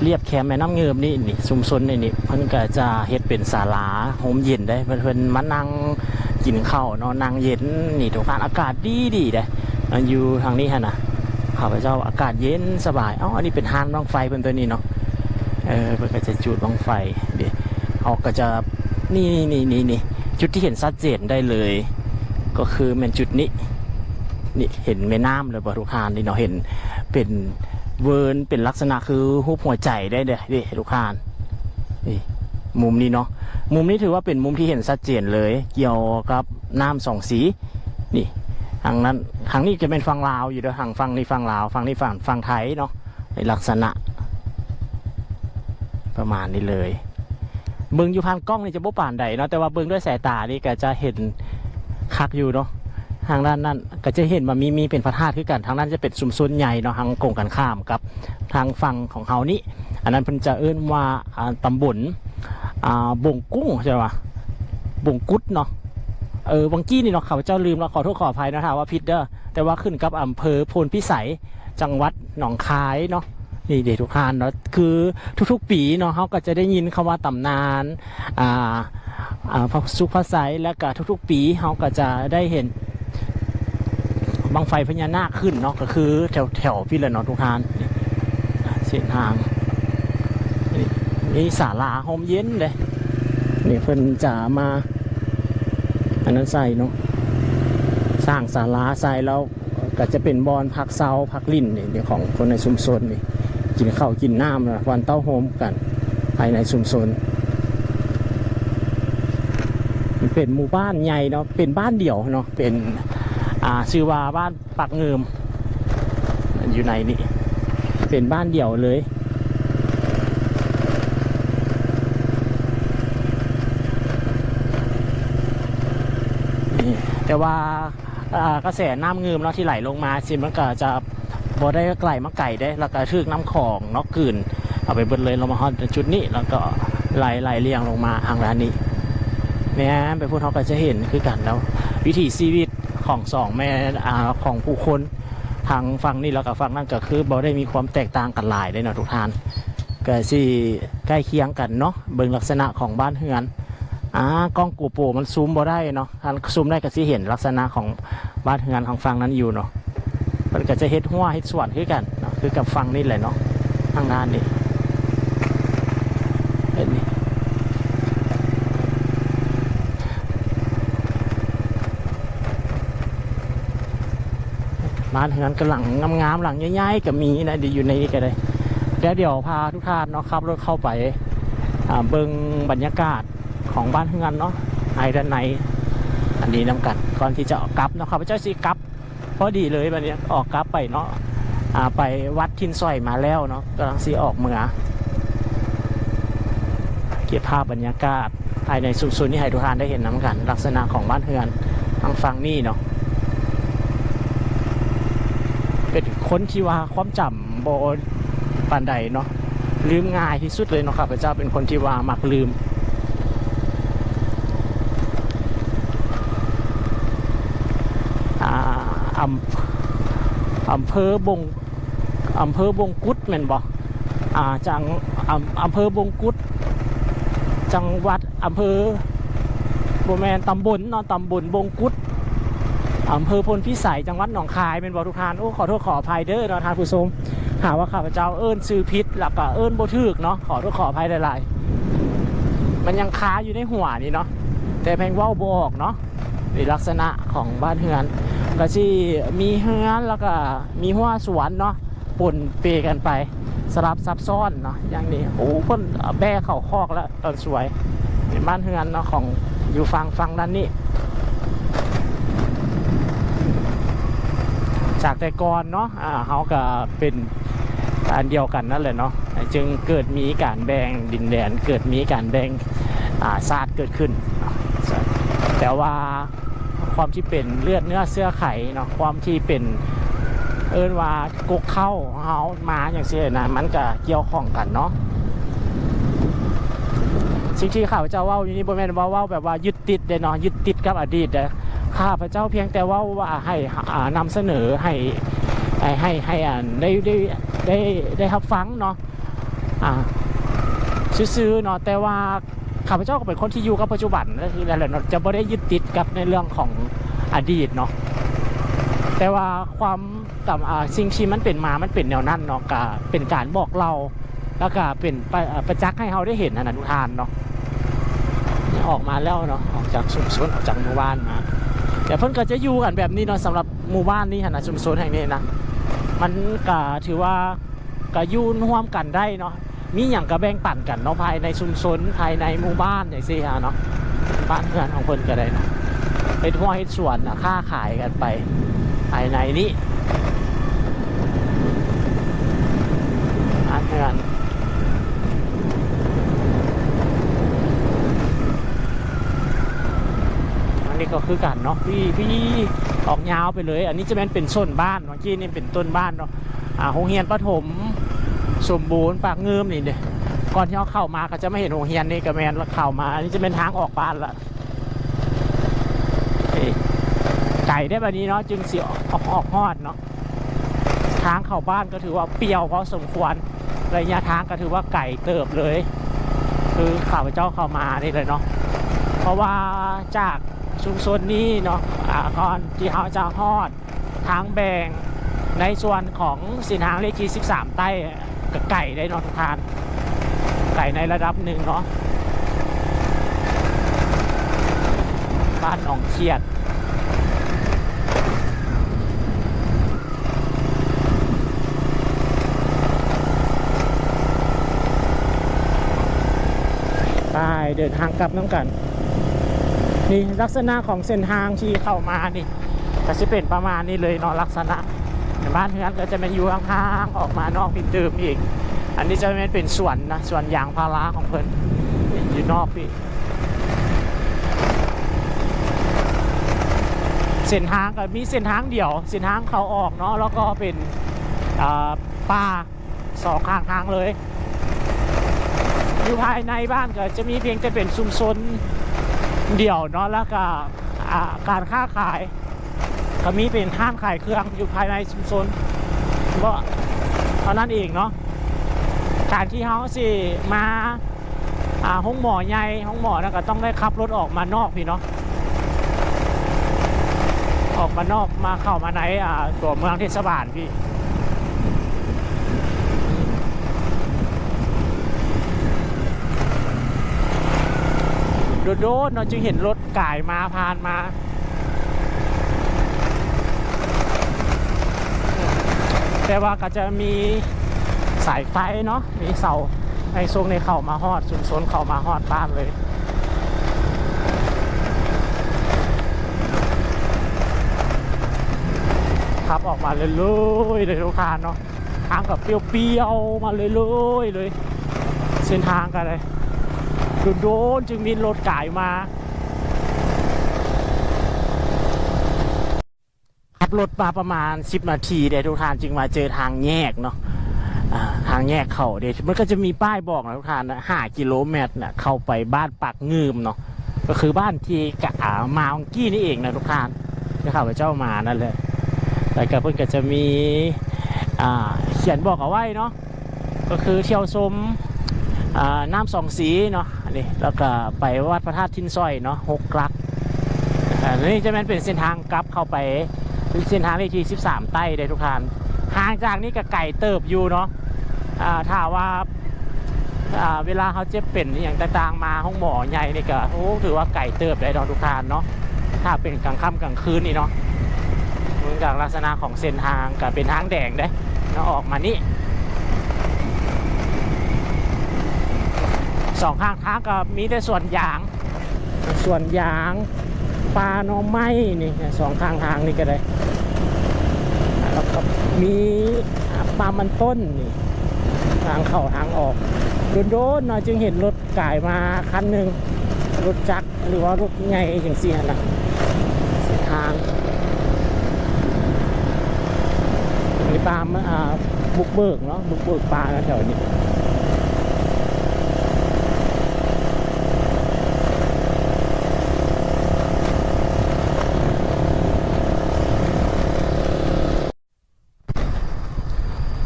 ລຽບແຄມແມ່ນ້ຳງື່ມນີ້ ນີ້ ຊຸມຊົນໃນນີ້ ເພິ່ນກະຈະເຮັດເປັນສາລາຮົ່ມເຢັນເດ້ ເພິ່ນ ເພິ່ນມານັ່ງກິນເຂົ້າເນາະ ນັ່ງເຢັນ ນີ້ທຸກທ່ານ ອາກາດດີໆເດ້. ອັນຢູ່ທາງນີ້ຫັ້ນນະ ຂ້າພະເຈົ້າ ອາກາດເຢັນສະບາຍ. ເອົ້າ ອັນນີ້ເປັນຮ້ານບັ້ງໄຟເພິ່ນຕົວນີ້ເນາະ ເອີ ເພິ່ນກະຈະຈູດບັ້ງໄຟເດ້. ເຮົາກະຈະ ນີ້ໆໆໆ ຈຸດທີ່ເຫັນຊັດເຈນໄດ້ເລີຍ ກະຄືແມ່ນຈຸດນີ້ ນີ້ເຫັນແມ່ນ້ຳເລີຍບໍ່ທຸກທ່ານ ນີ້ເນາະ ເຫັນເປັນເວີນ ເປັນລັກສະນະຄືຮູບຫົວໃຈໄດ້ເດ້ ເດ້ທຸກທ່ານ. ນີ້ມຸມນີ້ເນາະ ມຸມນີ້ຖືວ່າເປັນມຸມທີ່ເຫັນຊັດເຈນເລີຍ ກ່ຽວກັບນ້ຳສອງສີ. ນີ້ ທາງນັ້ນ ທາງນີ້ຈະແມ່ນຝັ່ງລາວຢູ່ເດີ ທາງຝັ່ງນີ້ຝັ່ງລາວ ຝັ່ງນີ້ຝັ່ງ ຝັ່ງໄທເນາະ ໃນລັກສະນະປະມານນີ້ເລີຍ. ເບິ່ງຢູ່ຜ່ານກ້ອງນີ້ຈະບໍ່ປານໃດເນາະ ແຕ່ວ່າເບິ່ງດ້ວຍສາຍຕານີ້ກະຈະເຫັນຄັກຢູ່ເນາະ. ທາງດ້ານນັ້ນກະຈະເຫັນວ່າມີ ມີເປັນພະທາດຄືກັນ ທາງນັ້ນຈະເປັນຊຸມຊົນໃຫຍ່ເນາະ ທາງກົງກັນຂ້າມກັບທາງຝັ່ງຂອງເຮົານີ້. ອັນນັ້ນເພິ່ນຈະເອີ້ນວ່າ ອ່າ ຕຳບົນ ອ່າ ບົງກຸ້ງ ໃຊ່ປະ ບົງກຸດເນາະ. ເອີ ຫວ່າງກີ້ນີ້ເນາະ ຂ້າພະເຈົ້າລືມລະ ຂໍໂທດຂໍອະໄພເນາະ ຖ້າວ່າຜິດເດີ ແຕ່ວ່າຂຶ້ນກັບອຳເພີໂພນພິໄສ ຈັງຫວັດໜອງຄາຍເນາະ. ນີ້ເດ້ທຸກທ່ານເນາະ ຄືທຸກໆປີເນາະ ເຮົາກະຈະໄດ້ຍິນຄຳວ່າຕຳນານ ອ່າ ອ່າ ພະສຸກພະໄຊ ແລະກະທຸກໆປີເຮົາກະຈະໄດ້ເຫັນບັ້ງໄຟພະຍານາກຂຶ້ນເນາະ ກະຄືແຖວໆພີ້ແຫຼະເນາະທຸກທ່ານ. ນີ້ເສັ້ນທາງ ນີ້ມີສາລາຮົ່ມເຢັນເດ້ ນີ້ເພິ່ນຈະມາ ອັນນັ້ນໃສ່ເນາະ ສ້າງສາລາໃສ່ແລ້ວ ກະຈະເປັນບ່ອນພັກເຊົາພັກຫຼິ້ນນີ້ ຂອງຄົນໃນຊຸມຊົນນີ້ ກິນເຂົ້າກິນນ້ຳ ນອນເຕົ້າໂຮມກັນພາຍໃນຊຸມຊົນ. ມັນເປັນໝູ່ບ້ານໃຫຍ່ເນາະ ເປັນບ້ານດຽວເນາະ ເປັນ ອ່າ ຊື່ວ່າບ້ານປາກງື່ມ ຢູ່ໃນນີ້ ເປັນບ້ານດຽວເລີຍ. ນີ້ ແຕ່ວ່າ ອ່າ ກະແສນ້ຳງື່ມເນາະ ທີ່ໄຫຼລົງມາຊີ້ ມັນກະຈະບໍ່ໄດ້ໄຫຼມາໄກເດ້ ແລ້ວກະຖືກນ້ຳຂອງເນາະກືນເອົາໄປເບິດເລີຍ. ລົງມາຮອດຈຸດນີ້ ແລ້ວກະໄຫຼ ໄຫຼລຽງລົງມາທາງດ້ານນີ້. ແມ່ນ ໄປພຸ້ນເຮົາກະຈະເຫັນຄືກັນເນາະ ວິຖີຊີວິດຂອງສອງແມ່ ອ່າ ຂອງຜູ້ຄົນ ທາງຝັ່ງນີ້ ແລ້ວກະຝັ່ງນັ້ນ ກະຄືບໍ່ໄດ້ມີຄວາມແຕກຕ່າງກັນຫຼາຍເດ້ເນາະທຸກທ່ານ ກະຊິໃກ້ຄຽງກັນເນາະ. ເບິ່ງລັກສະນະຂອງບ້ານເຮືອນ ອ່າ ກ້ອງໂກໂປຣມັນຊູມບໍ່ໄດ້ເນາະ ຄັນຊູມໄດ້ກະຊິເຫັນລັກສະນະຂອງບ້ານເຮືອນທາງຝັ່ງນັ້ນຢູ່ເນາະ. ເພິ່ນກະຈະເຮັດຮົ້ວເຮັດສວນຄືກັນເນາະ ຄືກັບຝັ່ງນີ້ແຫຼະເນາະ ທາງດ້ານນີ້ ເຫັນນີ້ ບ້ານເຮືອນກະຫຼັງງາມໆ ຫຼັງໃຫຍ່ໆກະມີນະ ຢູ່ໃນນີ້ກະໄດ້. ແລ້ວດຽວພາທຸກທ່ານເນາະ ຂັບລົດເຂົ້າໄປ ອ່າ ເບິ່ງບັນຍາກາດຂອງບ້ານເຮືອນເນາະ ພາຍດ້ານໃນ ອັນນີ້ນຳກັນ ກ່ອນທີ່ຈະກັບເນາະ ຂ້າພະເຈົ້າຊິກັບ ພໍດີເລີຍ ບັດນີ້ອອກກັບໄປເນາະ ອ່າ ໄປວັດຖິ່ນສອຍມາແລ້ວເນາະ ກຳລັງຊິອອກເມືອ ເກັບພາບບັນຍາກາດພາຍໃນຊຸມຊົນນີ້ໃຫ້ທຸກທ່ານໄດ້ເຫັນນຳກັນ ລັກສະນະຂອງບ້ານເຮືອນທາງຝັ່ງນີ້ເນາະ. ເປັນຄົນທີ່ວ່າຄວາມຈຳບໍ່ປານໃດເນາະ ລືມງ່າຍທີ່ສຸດເລີຍເນາະ ຂ້າພະເຈົ້າເປັນຄົນທີ່ວ່າມັກລືມ. ອ່າ ອຳ ອຳເພີບົງ ອຳເພີບົງກຸດແມ່ນບໍ່? ອ່າ ຈັງ ອຳ ອຳເພີບົງກຸດ ຈັງຫວັດ ອຳເພີ ບໍ່ແມ່ນ ຕຳບົນເນາະ ຕຳບົນບົງກຸດ ອຳເພີໂພນພິໄສ ຈັງຫວັດໜອງຄາຍແມ່ນບໍ່ທຸກທ່ານ? ໂອ້ ຂໍໂທດຂໍອະໄພເດີເນາະທ່ານຜູ້ຊົມ ຫາກວ່າຂ້າພະເຈົ້າເອີ້ນຊື່ຜິດ ແລ້ວກໍເອີ້ນບໍ່ຖືກເນາະ ຂໍໂທດຂໍອະໄພຫຼາຍໆ. ມັນຍັງຄາຢູ່ໃນຫົວນີ້ເນາະ ແຕ່ແພງເວົ້າບໍ່ອອກເນາະ. ນີ້ລັກສະນະຂອງບ້ານເຮືອນ ກໍຊິມີເຮືອນ ແລ້ວກໍມີຮົ້ວສວນເນາະ ປົນເປກັນໄປ ສະຫຼັບຊັບຊ້ອນເນາະ ຢ່າງນີ້. ໂອ້ ເພິ່ນແບກເຂົ້າຄອກແລ້ວຕອນສວຍ. ເປັນບ້ານເຮືອນເນາະ ຂອງຢູ່ຝັ່ງ ຝັ່ງດ້ານນີ້ ຈາກແຕ່ກ່ອນເນາະ ອ່າ ເຮົາກໍເປັນ ອັນດຽວກັນນັ້ນແຫຼະເນາະ ຈຶ່ງເກີດມີການແບ່ງດິນແດນ ເກີດມີການແບ່ງ ອ່າ ຊາດເກີດຂຶ້ນເນາະ. ແຕ່ວ່າຄວາມທີ່ເປັນເລືອດເນື້ອເຊື້ອໄຂເນາະ ຄວາມທີ່ເປັນ ເອີ້ນວ່າກົກເຄົ້າເຮົາມາຈັ່ງຊີ້ນະ ມັນກະກ່ຽວຂ້ອງກັນເນາະ. ສິ່ງທີ່ຂ້າພະເຈົ້າເວົ້າຢູ່ນີ້ ບໍ່ແມ່ນວ່າເວົ້າແບບວ່າຍຶດຕິດເດ້ເນາະ ຍຶດຕິດກັບອະດີດເດ້. ຂ້າພະເຈົ້າພຽງແຕ່ເວົ້າວ່າໃຫ້ ອ່າ ນຳສະເໜີໃຫ້ ໃຫ້ ໃຫ້ ໃຫ້ ອັນ ໄດ້ ໄດ້ ໄດ້ ໄດ້ຮັບຟັງເນາະ ອ່າ ຊື່ໆເນາະ ແຕ່ວ່າຂ້າພະເຈົ້າກໍເປັນຄົນທີ່ຢູ່ກັບປັດຈຸບັນນັ້ນແຫຼະເນາະ ຈະບໍ່ໄດ້ຍຶດຕິດກັບໃນເລື່ອງຂອງອະດີດເນາະ ແຕ່ວ່າຄວາມ ຕາມ ອ່າ ສິ່ງທີ່ມັນເປັນມາ ມັນເປັນແນວນັ້ນເນາະ ກະເປັນການບອກເລົ່າ ແລ້ວກະເປັນປະ ປະຈັກໃຫ້ເຮົາໄດ້ເຫັນຫັ້ນນະ ທຸກທ່ານເນາະ. ອອກມາແລ້ວເນາະ ອອກຈາກຊຸມຊົນ ອອກຈາກໝູ່ບ້ານມາ ແຕ່ເພິ່ນກໍຈະຢູ່ກັນແບບນີ້ເນາະ ສຳລັບໝູ່ບ້ານນີ້ຫັ້ນນະ ຊຸມຊົນແຫ່ງນີ້ນະ ມັນກະຖືວ່າ ກະຢູ່ຮ່ວມກັນໄດ້ເນາະ ມີຫຍັງກະແບ່ງປັນກັນເນາະ ພາຍໃນຊຸມຊົນ ພາຍໃນໝູ່ບ້ານຈັ່ງຊີ້ຫັ້ນເນາະ ບ້ານເຮືອນຂອງເພິ່ນກະໄດ້ເນາະ ເຮັດຮົ້ວເຮັດສວນນະ ຄ້າຂາຍກັນໄປພາຍໃນນີ້ ບ້ານເຮືອນ. ອັນນີ້ກໍຄືກັນເນາະ ພີ້ ພີ້ ອອກຍາວໄປເລີຍ ອັນນີ້ຈະແມ່ນເປັນໂຊນບ້ານ ເມື່ອກີ້ນີ້ເປັນຕົ້ນບ້ານເນາະ ອ່າ ໂຮງຮຽນປະຖົມສົມບູນປາກງື່ມນີ້ເດ້ ກ່ອນທີ່ເຮົາເຂົ້າມາກໍຈະມາເຫັນໂຮງຮຽນນີ້ກໍແມ່ນ ແລ້ວເຂົ້າມາ ອັນນີ້ຈະແມ່ນທາງອອກບ້ານລະ ເອີ ໄກເດ້ບັດນີ້ເນາະ ຈຶ່ງຊິອອກ ອອກຮອດເນາະ ທາງເຂົ້າບ້ານກໍຖືວ່າປ່ຽວພໍສົມຄວນ ໄລຍະທາງກໍຖືວ່າໄກເຕີບເລີຍ ຄືຂ້າພະເຈົ້າເຂົ້າມານີ້ເລີຍເນາະ ເພາະວ່າຈາກຊຸມຊົນນີ້ເນາະ ອ່າ ກ່ອນທີ່ເຮົາຈະຮອດ ທາງແບ່ງໃນສ່ວນຂອງເສັ້ນທາງເລກທີສິບສາມໃຕ້ ກະໄກໄດ໋ເນາະທຸກທ່ານ ໄກໃນລະດັບໜຶ່ງເນາະ ບ້ານໜອງຂຽດ ໄປເດີນທາງກັບນຳກັນ. ນີ້ລັກສະນະຂອງເສັ້ນທາງທີ່ເຂົ້າມານີ້ ກະຊິເປັນປະມານນີ້ເລີຍເນາະ ລັກສະນະ ບ້ານເຮືອນກໍຈະແມ່ນຢູ່ຫ່າງໆ ອອກມານອກພີ້ຕື່ມອີກ ອັນນີ້ຈະແມ່ນເປັນສວນນະ ສວນຢາງພາລາຂອງເພິ່ນ ຢູ່ນອກພີ້ ເສັ້ນທາງກໍມີເສັ້ນທາງດຽວ ເສັ້ນທາງເຂົ້າອອກເນາະ ແລ້ວກໍເປັນ ອ່າ ປ່າ ສອງຂ້າງທາງເລີຍ ຢູ່ພາຍໃນບ້ານກໍຈະມີພຽງແຕ່ເປັນຊຸມຊົນດຽວເນາະ ແລ້ວກໍ ອ່າ ການຄ້າຂາຍ ກໍມີເປັນຮ້ານຂາຍເຄື່ອງຢູ່ພາຍໃນຊຸມຊົນເບາະເທົ່ານັ້ນເອງເນາະ ການທີ່ເຮົາຊິມາ ອ່າ ໂຮງໝໍໃຫຍ່ ໂຮງໝໍນັ້ນກໍຕ້ອງໄດ້ຂັບລົດອອກມານອກພີ້ເນາະ ອອກມານອກ ມາເຂົ້າມາໃນ ອ່າ ຕົວເມືອງເທດສະບານພີ້ ໂດນໆເນາະ ຈຶ່ງເຫັນລົດກາຍມາ ຜ່ານມາ ແຕ່ວ່າກໍຈະມີສາຍໄຟເນາະ ມີເສົາ ໃນຊ່ວງນີ້ເຂົ້າມາຮອດຊຸມຊົນ ເຂົ້າມາຮອດບ້ານເລີຍ ຂັບອອກມາເລື້ອຍໆເລີຍທຸກທ່ານເນາະ, ທາງກໍປ່ຽວໆມາເລື້ອຍໆເລີຍ, ເສັ້ນທາງກໍໄດ້ ດົນໆຈຶ່ງມີລົດກາຍມາ. ຂັບລົດມາປະມານສິບນາທີເດ້ທຸກທ່ານ ຈຶ່ງມາເຈີທາງແຍກເນາະ, ອ່າ ທາງແຍກເຂົ້າເດ້ ມັນກໍຈະມີປ້າຍບອກນະທຸກທ່ານນະ ຫ້າກິໂລແມັດນະ ເຂົ້າໄປບ້ານປາກງື່ມເນາະ, ກໍຄືບ້ານທີ່ກະ ອ່າ ມາເມື່ອກີ້ນີ້ເອງນະທຸກທ່ານ ທີ່ຂ້າພະເຈົ້າມານັ້ນແຫຼະ. ແລ້ວກໍເພິ່ນກໍຈະມີ ອ່າ ຂຽນບອກເອົາໄວ້ເນາະ ກໍຄືທ່ຽວຊົມ ອ່າ ນ້ຳສອງສີເນາະ ອັນນີ້ ແລ້ວກໍໄປວັດພະທາດຖິ່ນຊ້ອຍເນາະ ຫົກຫຼັກ. ອັນນີ້ຈະແມ່ນເປັນເສັ້ນທາງກັບເຂົ້າໄປເສັ້ນທາງເລກທີສິບສາມໃຕ້ເດ້ທຸກທ່ານ. ຫ່າງຈາກນີ້ກໍໄກເຕີບຢູ່ເນາະ, ອ່າ ຖ້າວ່າ ອ່າ ເວລາເຮົາເຈັບເປັນອີ່ຫຍັງຕ່າງໆ ມາໂຮງໝໍໃຫຍ່ນີ້ກໍ ໂອ້ ຖືວ່າໄກເຕີບໄດ້ເນາະທຸກທ່ານເນາະ, ຖ້າເປັນກາງຄ່ຳກາງຄືນນີ້ເນາະ. ເບິ່ງຈາກລັກສະນະຂອງເສັ້ນທາງ ກໍເປັນທາງແດງເດ້ເນາະ ອອກມານີ້ ສອງຂ້າງທາງກໍມີແຕ່ສວນຢາງ ສວນຢາງ ປ່າໜໍ່ໄມ້ນີ້ ສອງຂ້າງທາງນີ້ກໍໄດ້ ແລ້ວກໍມີ ອ່າ ປ່າມັນຕົ້ນນີ້ ທາງເຂົ້າທາງອອກ. ດົນໆເນາະ ຈຶ່ງເຫັນລົດກາຍມາຄັນໜຶ່ງ ລົດຈັກ ຫຼືວ່າລົດໃຫຍ່ຈັ່ງຊີ້ຫັ້ນນະ ເສັ້ນທາງ. ອັນນີ້ປ່າ ອ່າ ບຸກເບີກເນາະ, ບຸກເບີກປ່າແຖວນີ້.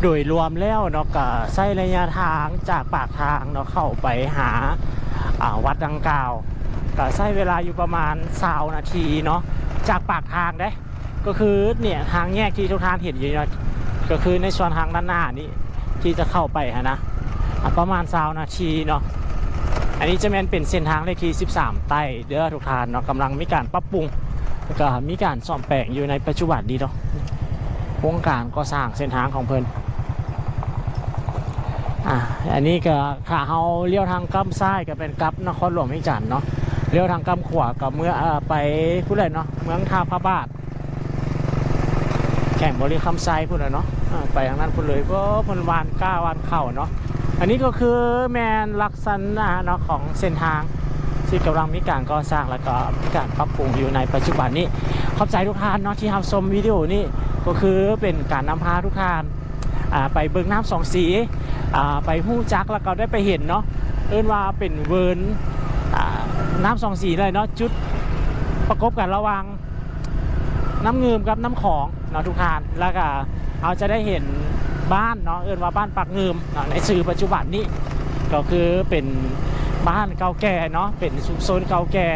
ໂດຍລວມແລ້ວເນາະ ກະໃຊ້ໄລຍະທາງຈາກປາກທາງເນາະ ເຂົ້າໄປຫາ ອ່າ ວັດດັ່ງກ່າວ ກະໃຊ້ເວລາຢູ່ປະມານຊາວນາທີເນາະ ຈາກປາກທາງເດ້. ກໍຄືເນຍ ທາງແຍກທີ່ທຸກທ່ານເຫັນຢູ່ເນາະ ກໍຄືໃນສ່ວນທາງດ້ານໜ້ານີ້ ທີ່ຈະເຂົ້າໄປຫັ້ນນະ ອ່າ ປະມານຊາວນາທີເນາະ. ອັນນີ້ຈະແມ່ນເປັນເສັ້ນທາງເລກທີສິບສາມໃຕ້ເດີທຸກທ່ານເນາະ, ກຳລັງມີການປັບປຸງ ແລ້ວກໍມີການສ້ອມແປງຢູ່ໃນປັດຈຸບັນນີ້ເນາະ, ໂຄງການກໍ່ສ້າງເສັ້ນທາງຂອງເພິ່ນ. ອ່າ ອັນນີ້ກໍຖ້າເຮົາລ້ຽວທາງກ້ຳຊ້າຍກໍແມ່ນກັບນະຄອນຫຼວງວຽງຈັນເນາະ, ລ້ຽວທາງກ້ຳຂວາກໍເມືອ ເອີ ໄປພຸ້ນແຫຼະເນາະ, ເມືອງທ່າພະບາດ ແຂວງບໍລິຄຳໄຊພຸ້ນແຫຼະເນາະ, ອ່າ ໄປທາງນັ້ນພຸ້ນເລີຍ. ໂອ້ ເພິ່ນຫວ່ານກ້າຫວ່ານເຂົ້າເນາະ. ອັນນີ້ກໍຄືແມ່ນລັກສະນະເນາະຂອງເສັ້ນທາງທີ່ກຳລັງມີການກໍ່ສ້າງ ແລ້ວກໍມີການປັບປຸງຢູ່ໃນປັດຈຸບັນນີ້. ຂອບໃຈທຸກທ່ານເນາະທີ່ຮັບຊົມວິດີໂອນີ້, ກໍຄືເປັນການນຳພາທຸກທ່ານ ອ່າ ໄປເບິ່ງນ້ຳສອງສີ ອ່າ ໄປຮູ້ຈັກ ແລ້ວກໍໄດ້ໄປເຫັນເນາະ, ເອີ້ນວ່າເປັນເວີນ ອ່າ ນ້ຳສອງສີເລີຍເນາະ, ຈຸດປະກົບກັນລະຫວ່າງ ນ້ຳງື່ມກັບນ້ຳຂອງເນາະທຸກທ່ານ. ແລ້ວກໍເຮົາຈະໄດ້ເຫັນບ້ານເນາະ ເອີ້ນວ່າບ້ານປາກງື່ມເນາະ ໃນຊື່ປັດຈຸບັນນີ້ ກໍຄືເປັນບ້ານເກົ່າແກ່ເນາະ, ເປັນຊຸມຊົນເກົ່າແກ່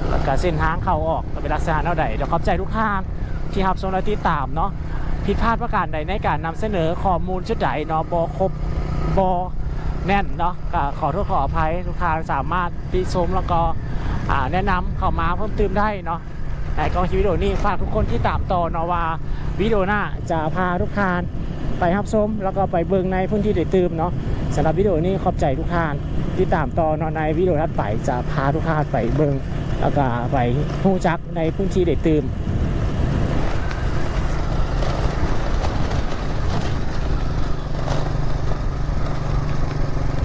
ແລ້ວກໍເສັ້ນທາງເຂົ້າອອກກໍເປັນລັກສະນະແນວໃດ. ດຽວຂອບໃຈທຸກທ່ານທີ່ຮັບຊົມ ແລະ ຕິດຕາມເນາະ. ຜິດພາດປະການໃດໃນການນຳສະເໜີຂໍ້ມູນຈຸດໃດເນາະ ບໍ່ຄົບ ບໍ່ແໜ້ນເນາະ ກໍຂໍໂທດຂໍອະໄພ. ທຸກທ່ານສາມາດຕິຊົມ ແລ້ວກໍ ອ່າ ແນະນຳເຂົ້າມາເພີ່ມຕື່ມໄດ້ເນາະ. ໃນກອງຄລິບວິດີໂອນີ້ ຝາກທຸກຄົນຕິດຕາມຕໍ່ເນາະ ວ່າວິດີໂອໜ້າຈະພາທຸກທ່ານໄປຮັບຊົມ ແລ້ວກໍໄປເບິ່ງໃນພື້ນທີ່ໃດຕື່ມເນາະ. ສຳລັບວິດີໂອນີ້ ຂອບໃຈທຸກທ່ານ, ຕິດຕາມຕໍ່ເນາະ, ໃນວິດີໂອຖັດໄປຈະພາທຸກທ່ານໄປເບິ່ງ ແລ້ວກໍໄປຮູ້ຈັກໃນພື້ນທີ່ໃດຕື່ມ.